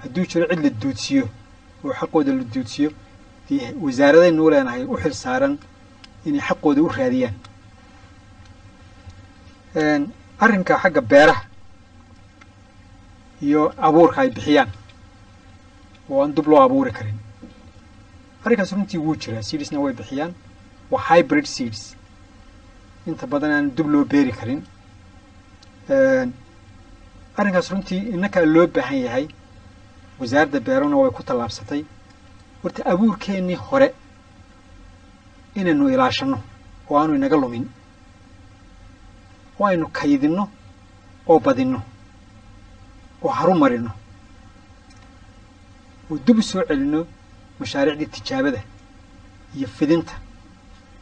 hadduu jiro cid la duudsiyo oo xaqooda la duudsiyo, dee wasaaradaynu leenahay u xil saaran inay xaqooda u raadiyaan. Arrinka xagga beeraha Iyo abuurka ay bixiyaan oo aan dib loo abuuri karin. Arrinkaas runtii wuu jiraa. Seedsna way bixiyaan, waa hybrid seeds, inta badan aan dib loo beeri karin. Arrinkaas runtii innakaa loo baahan yahay, wasaaradda beerona way ku tallaabsatay. Horta abuurkeennii hore inaynu ilaashanno oo aanu inaga lumin, oo aynu kaydinno oo badinno oo haru marino oo dib u soo celinno mashaariicdii tijaabada iyo fidinta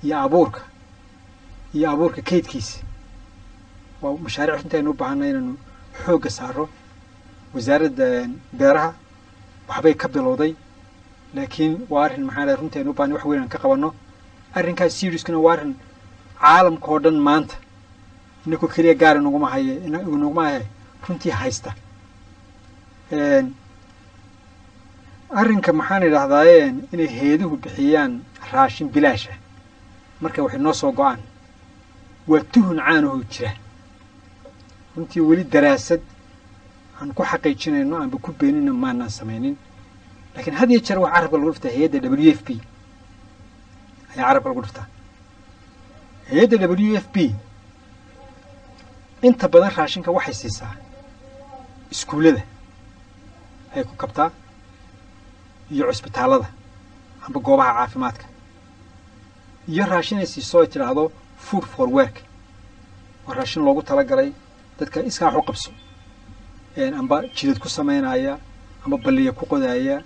iyo abuurka iyo abuurka kaydkiisa, waa mashaariic runtii aynu u baahanay inaynu xoogga saaro. Wasaaradda beeraha waxbay ka bilowday, laakiin waa arrin, maxaa dhahay, runtii aynu u baahanay wax weyn aan ka qabanno. Arrinkaas seedskuna waa arrin caalamka oo dhan maanta, inaku keliya gaar inaguma haye, inaguma haye runtii haysta. Arrinka, maxaan idhahdaaye, inay hay'aduhu bixiyaan raashin bilaasha marka waxay noo soo go'aan waa tuhun caanahoo jira. Runtii weli daraasad aan ku xaqiijinayno aanba ku beenino maanaan samaynin, laakiin had iyo jeer waxa carabka lagu dhuftaa hay'adda WFP ayaa carabka lagu dhuftaa. Hay'adda WFP inta badan raashinka waxay siisaa iskuullada ayay ku kabtaa iyo cusbitaallada amba goobaha caafimaadka, iyo raashin ay siiso ay tidhaahdo food for work, waa raashin loogu talagalay dadka iskaa wax u qabso, amba jidad ku samaynaya amba balliya ku qodaaya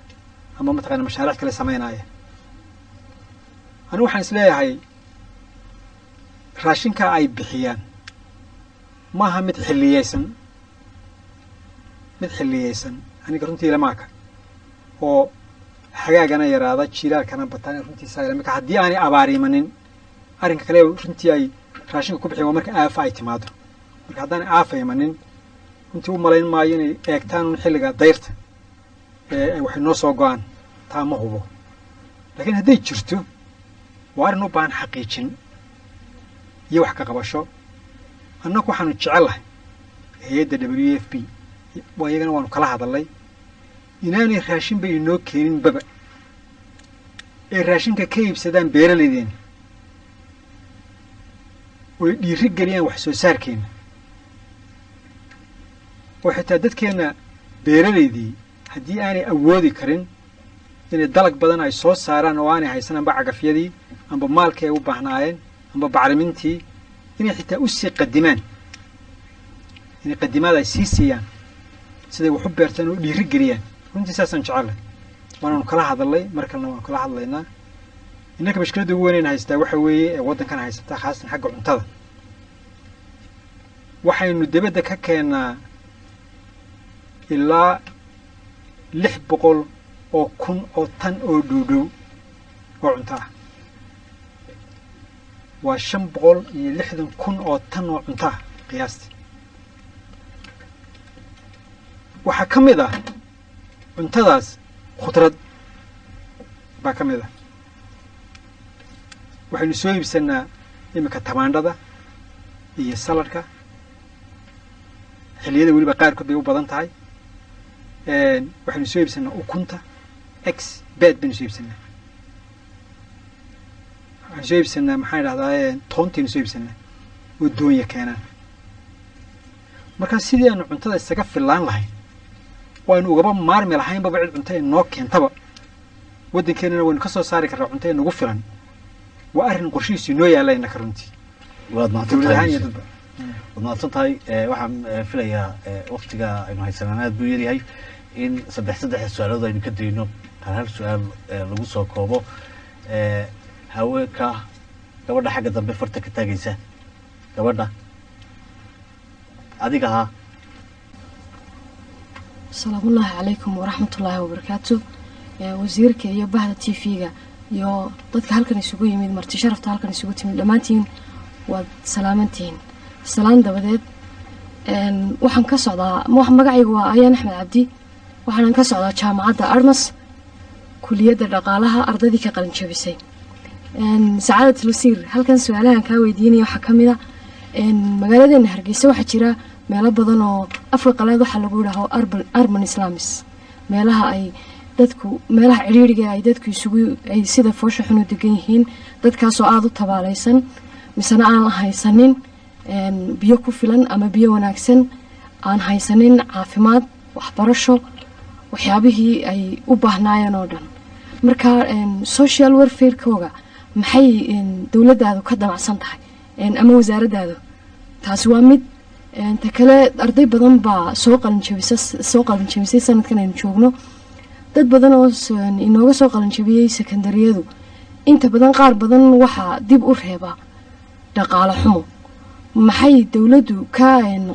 ama mataqana mashaariic kale samaynaya. Anigu waxaan is leeyahay raashinka ay bixiyaan maaha mid xilliyeysan, mid xilliyeysan aniga runtii lamaaka oo xagaagana yaraada, jiilaalkana bataan. Runtii saa marka haddii aanay abaar imanin, arrinka kale runtii ay raashinka ku bixiyan waa marka aafa ay timaado. Marka haddaanay aafa imanin, runtii u malayn maayo inay eegtaan un xilliga dayrta ee waxay noo soo go'aan. Taa ma hubo, laakiin hadday jirto waa arrin u baahan xaqiijin iyo wax ka qabasho. Annagu waxaanu jecelahay hay'adda WFP waa iyagana waanu kala hadalnay inaanay raashinba inoo keeninbaba, ee raashinka ka iibsadaan beeralaydeena oy dhiiri geliyaan wax soo saarkeena, oo xitaa dadkeenna beeralaydii haddii aanay awoodi karin inay dalag badan ay soo saaraan oo aanay haysan amba cagafyadii amba maalkii ay u baahnaayeen amba bacrimintii, inay xitaa usii qadimaan, inay qadimaad ay sii siiyaan siday wax u beertaan oo dhiiri geliyaan. Runtii saasaan jecellay, waanaanu kala hadalnay, mar kalena waanu kala hadlaynaa. Innaka mashkiladda ugu weynayna haystaa waxa weeye ee waddankan haysataa, khaasatan xagga cuntada, waxaynu dibadda ka keennaa ilaa 600,000 oo tan oo dhowdhow oo cunto ah. Waa 560,000 oo tan oo cunto ah qiyaastii. Waxaa ka mid ah cuntadaas khudrad baa ka mid ah. Waxaynu soo iibsanaa iminka tamaandhada iyo saladhka, xilliyada weliba qaarkood bay u badan tahay. Waxaynu soo iibsanaa ukunta, eggs, beed baynu soo iibsanaa. Waxaynu soo iibsanaa, maxaan idhahdaa, toontaynu soo iibsanaa oo doonya keenaan. Marka sidii aanu cuntada isaga fillaan lahayn oo aynu ugaba maarmi lahaynbaba cid cunto inoo keentaba, waddankeenana waynu ka soo saari karnaa cunto inagu filan. Waa arrin qorshihiisu inoo yaalla innaka runtii, Waad mahadsan dowlad ahaan tahay. iyo dadba. Waad mahadsan tahay. Waxaan filayaa waqtiga aynu haysanaan aad buu yaryahay in saddex saddex su-aalood aynu ka dayno, hal hal su-aal lagu soo koobo. Haweenka, gabadha xagga dambe farta ka taagaysa, gabadha adiga ahaa. Asalaamullaahi calaykum waraxmatullaahi wabarakaatu. Wasiirka iyo bahda TV-ga iyo dadka halkan isugu yimid, marti sharafta halkan isugu timid, dhammaantiin waad salaamantihiin. Salaan dabadeed, waxaan ka socdaa, magacaygu waa Ayaan Axmed Cabdi, waxaanan ka socdaa jaamacadda Armas, kuliyadda dhaqaalaha, ardaydii ka qalin jabisay. Sacaadat wasiir, halkan su-aalahan kaa weydiinaya waxaa ka mid a magaaladeena Hargeysa waxaa jira Meelo badan oo afka qalaad waxaa lagu yidhaaho urban slums, meelaha ay dadku, meelaha cidhiidhiga ay dadku isugu ay sida foosha xun u degan yihiin, dadkaasoo aada u tabaalaysan, misena aan haysanin biyo ku filan ama biyo wanaagsan, aan haysanin caafimaad, waxbarasho, waxyaabihii ay u baahnaayeen oo dhan. Marka social welfarekooga maxay dowladdaadu ka damacsan tahay ama wasaaraddaadu? Taasi waa mid. Ta kale, arday badan baa soo qalinjabisa, soo qalinjabisay sanadkan aynu joogno. Dad badan oo inooga soo qalinjabiyey sekondariyadu, inta badan qaar badan waxaa dib u reebaa dhaqaale xumo. Maxay dowladdu ka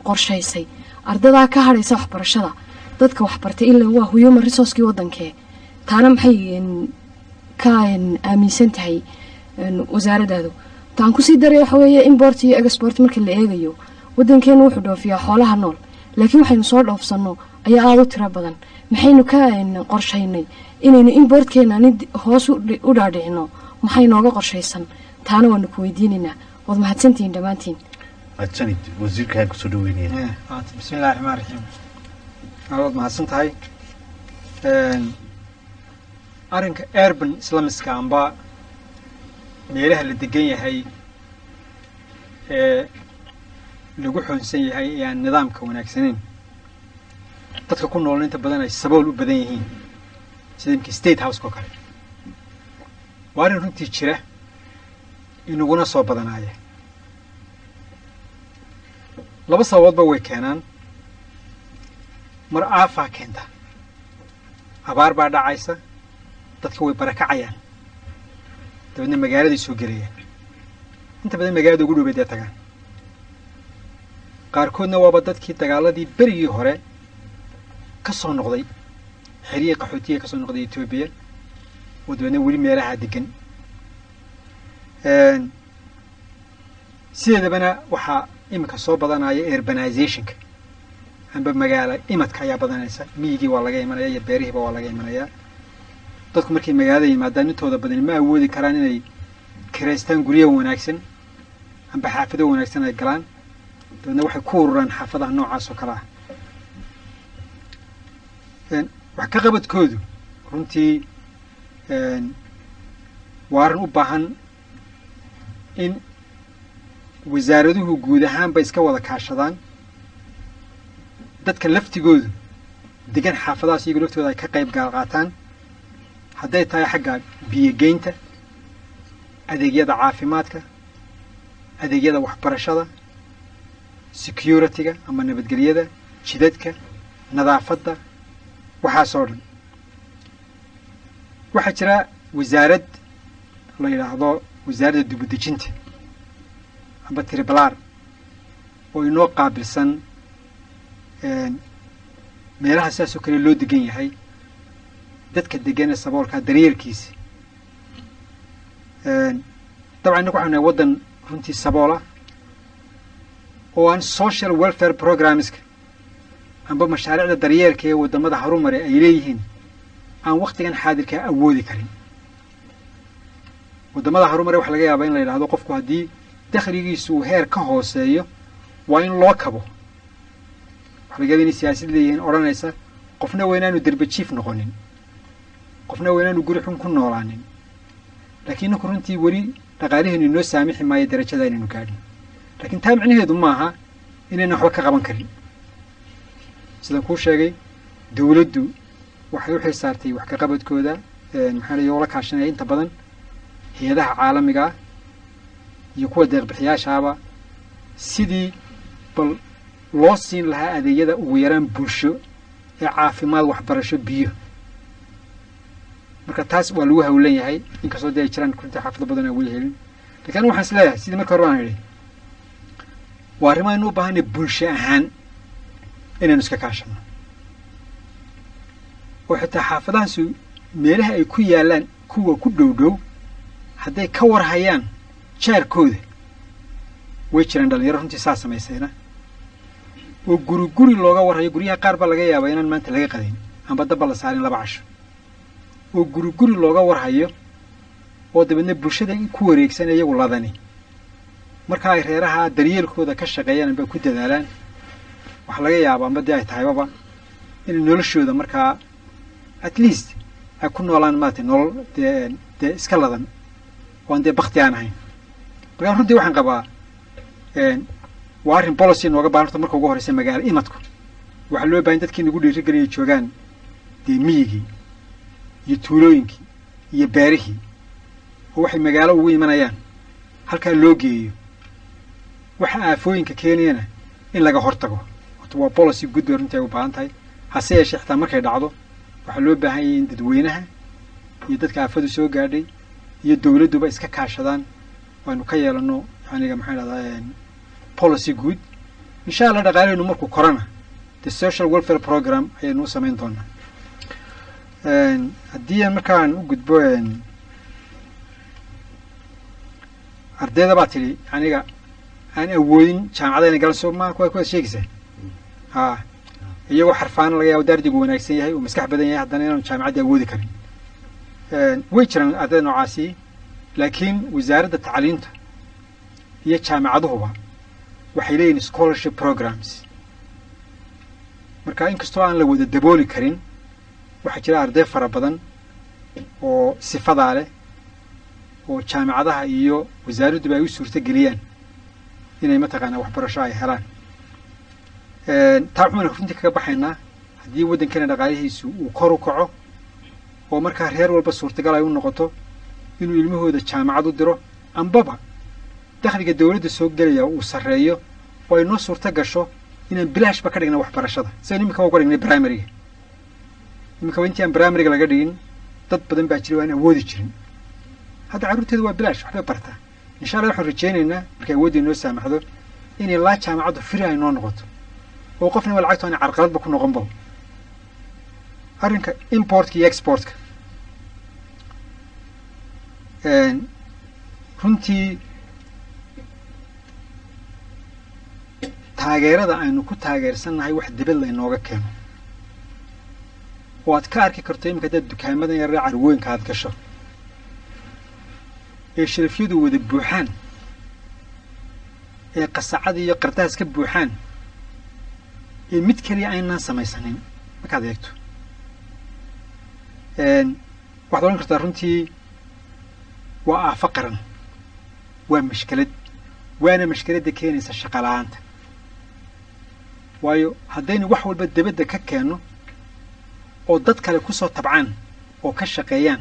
qorshaysay ardadaa ka hadhaysa waxbarashada? Dadka waxbartay ilaa waa human resourcekii waddankee. Taana maxay ka aaminsan tahay wasaaraddaadu? Taan kusii daraya waxa weeye, import iyo export marka la eegayo, waddankeenu wuxuu dhoofiyaa xoolaha nool, laakiin waxaynu soo dhoofsanno ayaa aada u tiro badan. Maxaynu ka qorshaynay inaynu importkeena hoos u dhaadhicino? Maxay nooga qorshaysan? Taana waanu ku weydiinaynaa. Waad mahadsantihiin dhammaantiin. Mahadsanid. Wasiirka kusoo dhaweynaya. Bismi illahi raxmaan raxiim. Waad mahadsan tahay. Arrinka urban slumska amba meelaha la degan yahay ee lagu xoonsan yahay ee aan nidaamka wanaagsanayn, dadka ku nool inta badan ay sabool u badan yihiin, sida imka State House oo kale, waa arrin runtii jira, inaguna soo badanaaya. Laba sababoodba way keenaan. Mar aafaa keenta, abaar baa dhacaysa, dadka way barakacayaan, dabeedna magaaladay soo gelayaan. Inta badan magaalada ugu dhow bay dee tagaan. Qaarkoodna waaba dadkii dagaaladii berigii hore ka soo noqday, xeriyii qaxootiga ka soo noqday Etoobiya, oo dabeedna weli meelaha degan. Sideedabana waxaa iminka soo badanaya urbanizationka amba magaala imadka ayaa badanaysa. Miyigii waa laga imanaya iyo beerihiiba waa laga imanayaa. Dadku markay magaalada yimaadaan, intooda badani ma awoodi karaan inay kiraystaan guryo wanaagsan amba xaafado wanaagsan ay galaan. Dabeedna waxay ku ururaan xaafadaha noocaas oo kale ah. Wax ka qabadkoodu runtii waa arrin u baahan in wasaaraduhu guud ahaanba iska wada kaashadaan, dadka laftigoodu degan xaafadahaas iyagu laftooda ay ka qayb gaal qaataan, hadday tahay xagga biyogeynta, adeegyada caafimaadka, adeegyada waxbarashada, security-ga ama nabadgelyada, jidadka, nadaafadda, waxaasoo dhan. Waxaa jira wasaarad la yidhaahdo wasaaradda dibudejinta amba tribalaar oo inoo qaabilsan meelaha sidaasoo kale loo degan yahay, dadka degan ee saboolkaa daryeelkiisa. Dabcan innagu waxanu nahay waddan runtii saboola oo aan social welfare programmeska amba mashaariicda daryeelka ee waddamada harumare ay leeyihiin aan waktigan xaadirkaa awoodi karin. Waddamada harumare waxa laga yaabaa in la yidhahdo qofku haddii dakhligiisu uu heer ka hooseeyo waa in loo kabo. Waxa laga yaaba inay siyaasad leeyihiin odhanaysa qofna waa inaanu derbajiif noqonin, qofna waa inaanu guri xun ku noolaanin. Laakiin ninku runtii weli dhaqaalaheenu inoo saamixi maayo darajada inaynu gaadhin. Laakiin taa micnaheedu maaha inaynan waxba ka qaban karin. Sidaan kuu sheegay, dowladdu waxay u xil saartay wax ka qabadkooda, maxaa la ula kaashanaya inta badan hay-adaha caalamiga ah iyo kuwa deeqbixiyaashaaba, sidii bal loo siin lahaa adeegyada ugu yaraan bulsho ee caafimaad, waxbarasho, biyo. Marka taas waa lagu hawlan yahay, inkastoo dee ay jiraan runtii xaafado badan aan weli helin. Lakin anigu waxaan is leeyahay, sidii marka hore baan idhi, waa arrimo aynu u baahanay bulsho ahaan inaynu iska kaashano, oo xitaa xaafadahaasu meelaha ay ku yaalaan kuwa ku dhow dhow hadday ka warhayaan jaarkooda. Way jiraan dhalinyaro runtii saa samaysayna oo guri guri looga warhayo. Guryaha qaar baa laga yaabaa inaan maanta laga qadin amba dabba la saarin 2 casho, oo guri guri looga warhayo, oo dabeedna bulshada in ku wareegsan iyagu ladani marka ay reeraha daryeelkooda ka shaqeeyaan amba ku dadaalaan. Waxaa laga yaabaa amba dee ay tahaybaba inay noloshooda markaa at least ay ku noolaan maaragtay nolol dee iska ladan oo aan dee bakti aan ahayn. Markaa runtii waxaan qabaa waa arrin policy nooga baahan. Horta marka ugu horeysa magaalo imadku waxaa loo baahan dadkii nagu dhiirigelinaya joogaan dee miyigii iyo tuulooyinkii iyo beerihii, oo waxay magaalo ugu imanayaan halkaa loo geeyo. Waxa aafooyinka keenayana in laga hortago. Horta waa policy guud bay runtii ay u baahan tahay. Hase yeeshee xitaa markay dhacdo waxaa loo baahan yahay in dadweynaha iyo dadka aafadu soo gaadhay iyo dowladduba iska kaashadaan, aynu ka yeelano yaniga maxaan dhahdaa policy guud. Insha Allah dhaqaalehenu markuu korana the social welfare program ayaynu u samayn doonaa. Haddii aan markaan u gudbo ardayda baa tidhi aniga aan awoodin jaamacada inay galan, soo ma kuwaad sheegaysaa? Ha, iyagoo xarfaana laga yaabo daardigu wanaagsan yahay uu maskax badan yahay, haddana inaanu jaamacadda awoodi karin. Way jiraan ardayda noocaasi, laakiin wasaaradda tacliinta iyo jaamacaduhuba waxay leeyihin scholarship programs. Marka inkastoo aan la wada dabooli karin, waxaa jira arday fara badan oo sifadaa leh oo jaamacadaha iyo wasaaradduba ay u suurto geliyaan inay mataqaanaa waxbarasho ay helaan. Taa waxaynu runtii kaga baxaynaa haddii waddankeena dhaqaalihiisu uu kor u kaco oo markaa reer walba suurtagal ay u noqoto inuu ilmahooda jaamacad u diro, ambaba dakhliga dowladda soo gelaya uu sarreeyo oo ay noo suurto gasho inaan bilaashba ka dhigna waxbarashada, sidaynu iminka uga dhignay primaryga. Iminka intii aan primaryga laga dhigin dad badan baa jira oo aan awoodi jirin. Hadda carruurteedu waa bilaash, waxbay bartaa. Insha Allah waxaan rajaynaynaa markay awoodda inoo saamaxdo inay laa jaamacaddu free ay noo noqoto oo qofnaba lacagtu aanay carqaladba ku noqonba. Arrinka importka iyo exportka runtii taageerada aynu ku taageersannahay wax dibad laynooga keeno oo aad ka arki karto iminka haddaad dukaamadan yaree carwooyinka aad gasho ee sharafyadu wada buuxaan ee qasacada iyo qardaas ka buuxaan ee mid keliya aynaan samaysanin markaad eegto, waxaad odhan kartaa runtii waa aafo qaran, waa mashkelad, waana mashkeladda keenaysa shaqa la-aanta. Waayo haddaynu wax walba dibadda ka keenno oo dad kale kusoo tabcaan oo ka shaqeeyaan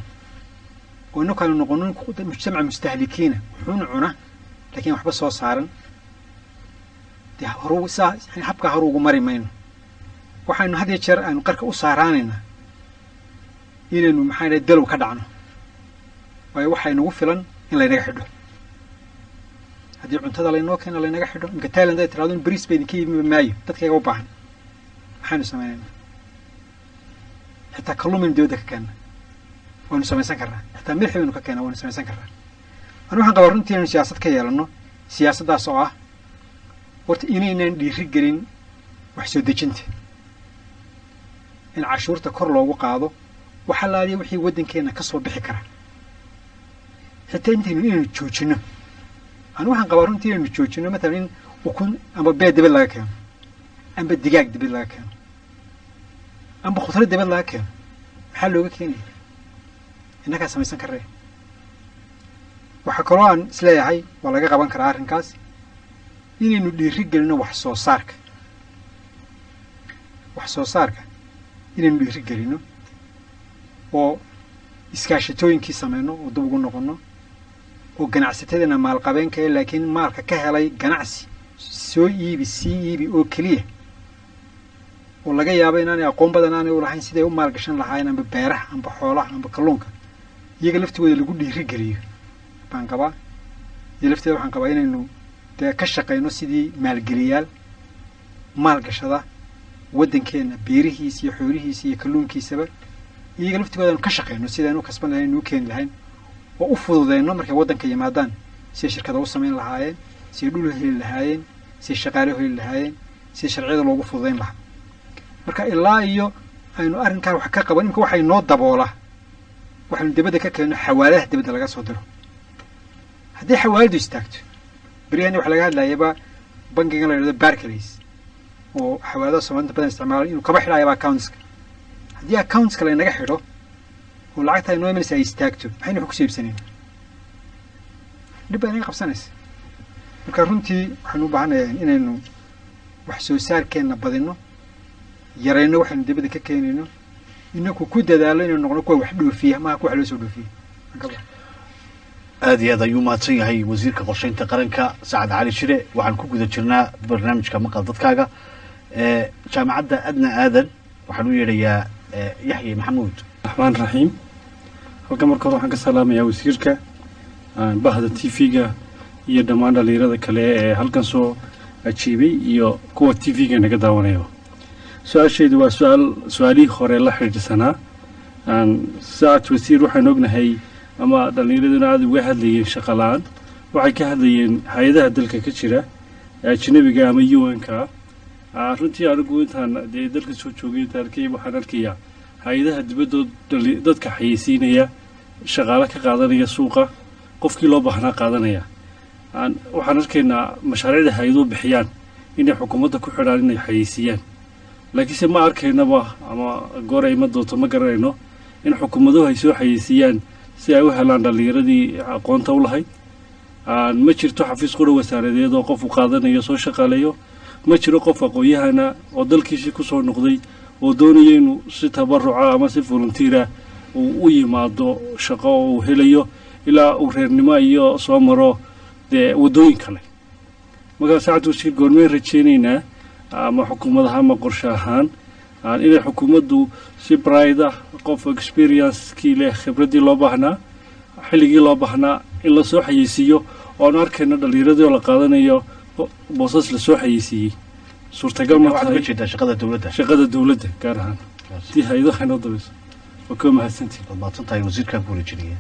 oo innaku aynu noqono mujtamaca mustahlikiina wuxuuna cuna laakiin waxba soo saaran, dee horu saa yani habkaa hor ugu mari mayno. Waxaynu had iyo jeer aynu qarka u saaraanaynaa inaynu maxaa dhahay dalow ka dhacno, waayo waxaa inagu filan in laynaga xidho haddii cuntada laynoo keeno laynaga xidho. Imka Thailand ay tirahdo in bariis ba idinka iibin maayo dadkayga u baahan, maxaynu sameynaynaa? Xitaa kalluumaynu dibadda ka keenna waynu samaysan karnaa, xitaa milxi baynu ka keena waynu samaysan karnaa. Ani waxaan qabaa runtii inaynu siyaasad ka yeelanno, siyaasaddaas oo ah horta inaynaan dhiiri gelin wax soo dejinta, in cashuurta kor loogu qaado wax allaaliya wixii waddankeenna ka soo bixi kara, xitaa intaynu inaynu joojinno. Ani waxaan qabaa runtii inaynu joojinno matalan in ukun amba beed dibad laga keeno, amba digaag dibad laga keeno, amba khudrad dibad laga keeno. Maxaa looga keenaya? Innagaa samaysan karree. Waxaa kaloo aan isleeyahay waa laga qaban karaa arrinkaas inaynu dhiiri gelino wax soo saarka, wax soo saarka inaynu dhiiri gelino oo iskaashatooyinkii samayno oo dib ugu noqono oo ganacsatadana maalqabeenka ee laakiin maalka ka helay ganacsi soo iibi sii iibi oo keliya, oo laga yaabo inaanay aqoon badan aanay u lahayn siday u maalgashan lahaayeen amba beeraha amba xoolaha amba kalluunka, iyaga laftigooda lagu dhiiri geliyo baan qabaa. Iyo lafteeda waxaan qabaa inaynu dee ka shaqayno sidii maalgeliyaal maalgashada waddankeenna beerihiisa iyo xoolihiisa iyo kalluunkiisaba, iyaga laftigooda aynu ka shaqayno sidaynu u kasban lahayn, u keeni lahayn oo u fududeyno markay waddanka yimaadaan siday shirkada u samayn lahaayeen, siday dhul heli lahaayeen, siday shaqaale heli lahaayeen, siday sharciyada loogu fududeyn lahaa. Marka ilaa iyo aynu arrinkaa wax ka qaban, imika waxay noo daboolaa waxaynu dibadda ka keenno xawaaladaha dibadda laga soo diro. Haddii xawaaladu istaagto, beryahani waxa laga hadlayaba bangigan la yidhahdo Barclays oo Oo xawaaladaha Soomaalida badan isticmaalaan inuu kaba xidhayaba accountska. Haddii accountska laynaga xidho oo lacagta ay noo imanaysa ay istaagto, maxaynu wax kusoo iibsanayna? Dhib baa inaga qabsanaysa. Marka runtii waxaanu u baahanayaa inaynu wax soo saarkeenna badino, yarayno waxaynu dibadda ka keenayno, inaku ku dadaalo inaynu noqono kuwa wax dhoofiya, maaha kuwa wax loo soo dhoofiya. Aad iyo aad ayuu mahadsan yahay wasiirka qorsheynta qaranka Sacad Cali Shire. Waxaan ku guda jirnaa barnaamijka Maqal Dadkaaga ee Jaamacadda Adna Aadan. Waxaan u yeedhayaa Yaxye Maxamuud. Raxmaan raxiim. Halkan marka hore waxaan ka salaamayaa wasiirka, bahda TV-ga iyo dhammaan dhalinyarada kale ee halkan soo ajiibay iyo kuwa TV-ga naga daawanayo. Su-aashaydu waa su-aal su-aalihii hore la xidhiidhsanaa. Saacad wasiir, waxaan ognahay ama dhallinyaraduna aada uga hadlayeen shaqo la-aan. Waxay ka hadlayeen hay-adaha dalka ka jira ee ajnabiga ama UN-ka. Runtii anigu intaan dee dalka soo joogay, intaan arkay, waxaan arkayaa hay-adaha dibaddood dadka xayeysiinaya, shaqaale ka qaadanaya suuqa, qofkii loo baahnaa qaadanaya. Waxaan arkaynaa mashaariicda hay-aduhu bixiyaan inay xukuumadda ku xidhaan inay xayeysiiyaan, laakiinse ma arkaynaba ama goor ay ma doonto ma garanayno in xukuumaduhu ay soo xayeysiiyaan si ay u helaan dhallinyaradii aqoonta u lahayd. Ma jirto xafiis qura wasaaradeed oo qof uu qaadanayo soo shaqaaleeyo. Ma jiro qof aqoon-yahana oo dalkiisii kusoo noqday oo doonaya inuu si tabaruca ama si volunteer ah uu u yimaado shaqo oo uu helayo, ilaa uu reernimo iyo soo maro dee waddooyin kale. Markaa saacad wasiir, goormeen rajaynaynaa ama xukuumad ahaan ama qorshe ahaan inay xukuumaddu si bright ah qof experiencekii leh, khibraddii loo baahnaa, xilligii loo baahnaa in lasoo xayeysiiyo, oo aanu arkayno dhallinyaradii oo la qaadanayo boosas lasoo xayeysiiyey? Suurtagal ma Waxaad uga tahay? jeedaa shaqada dowladda? Shaqada dowladda, gaar ahaan tii hay-adaha inoo dabayso. Waa koo mahadsantihin. Waad mahadsan tahay. Wasiirkaan ku wareejinaya.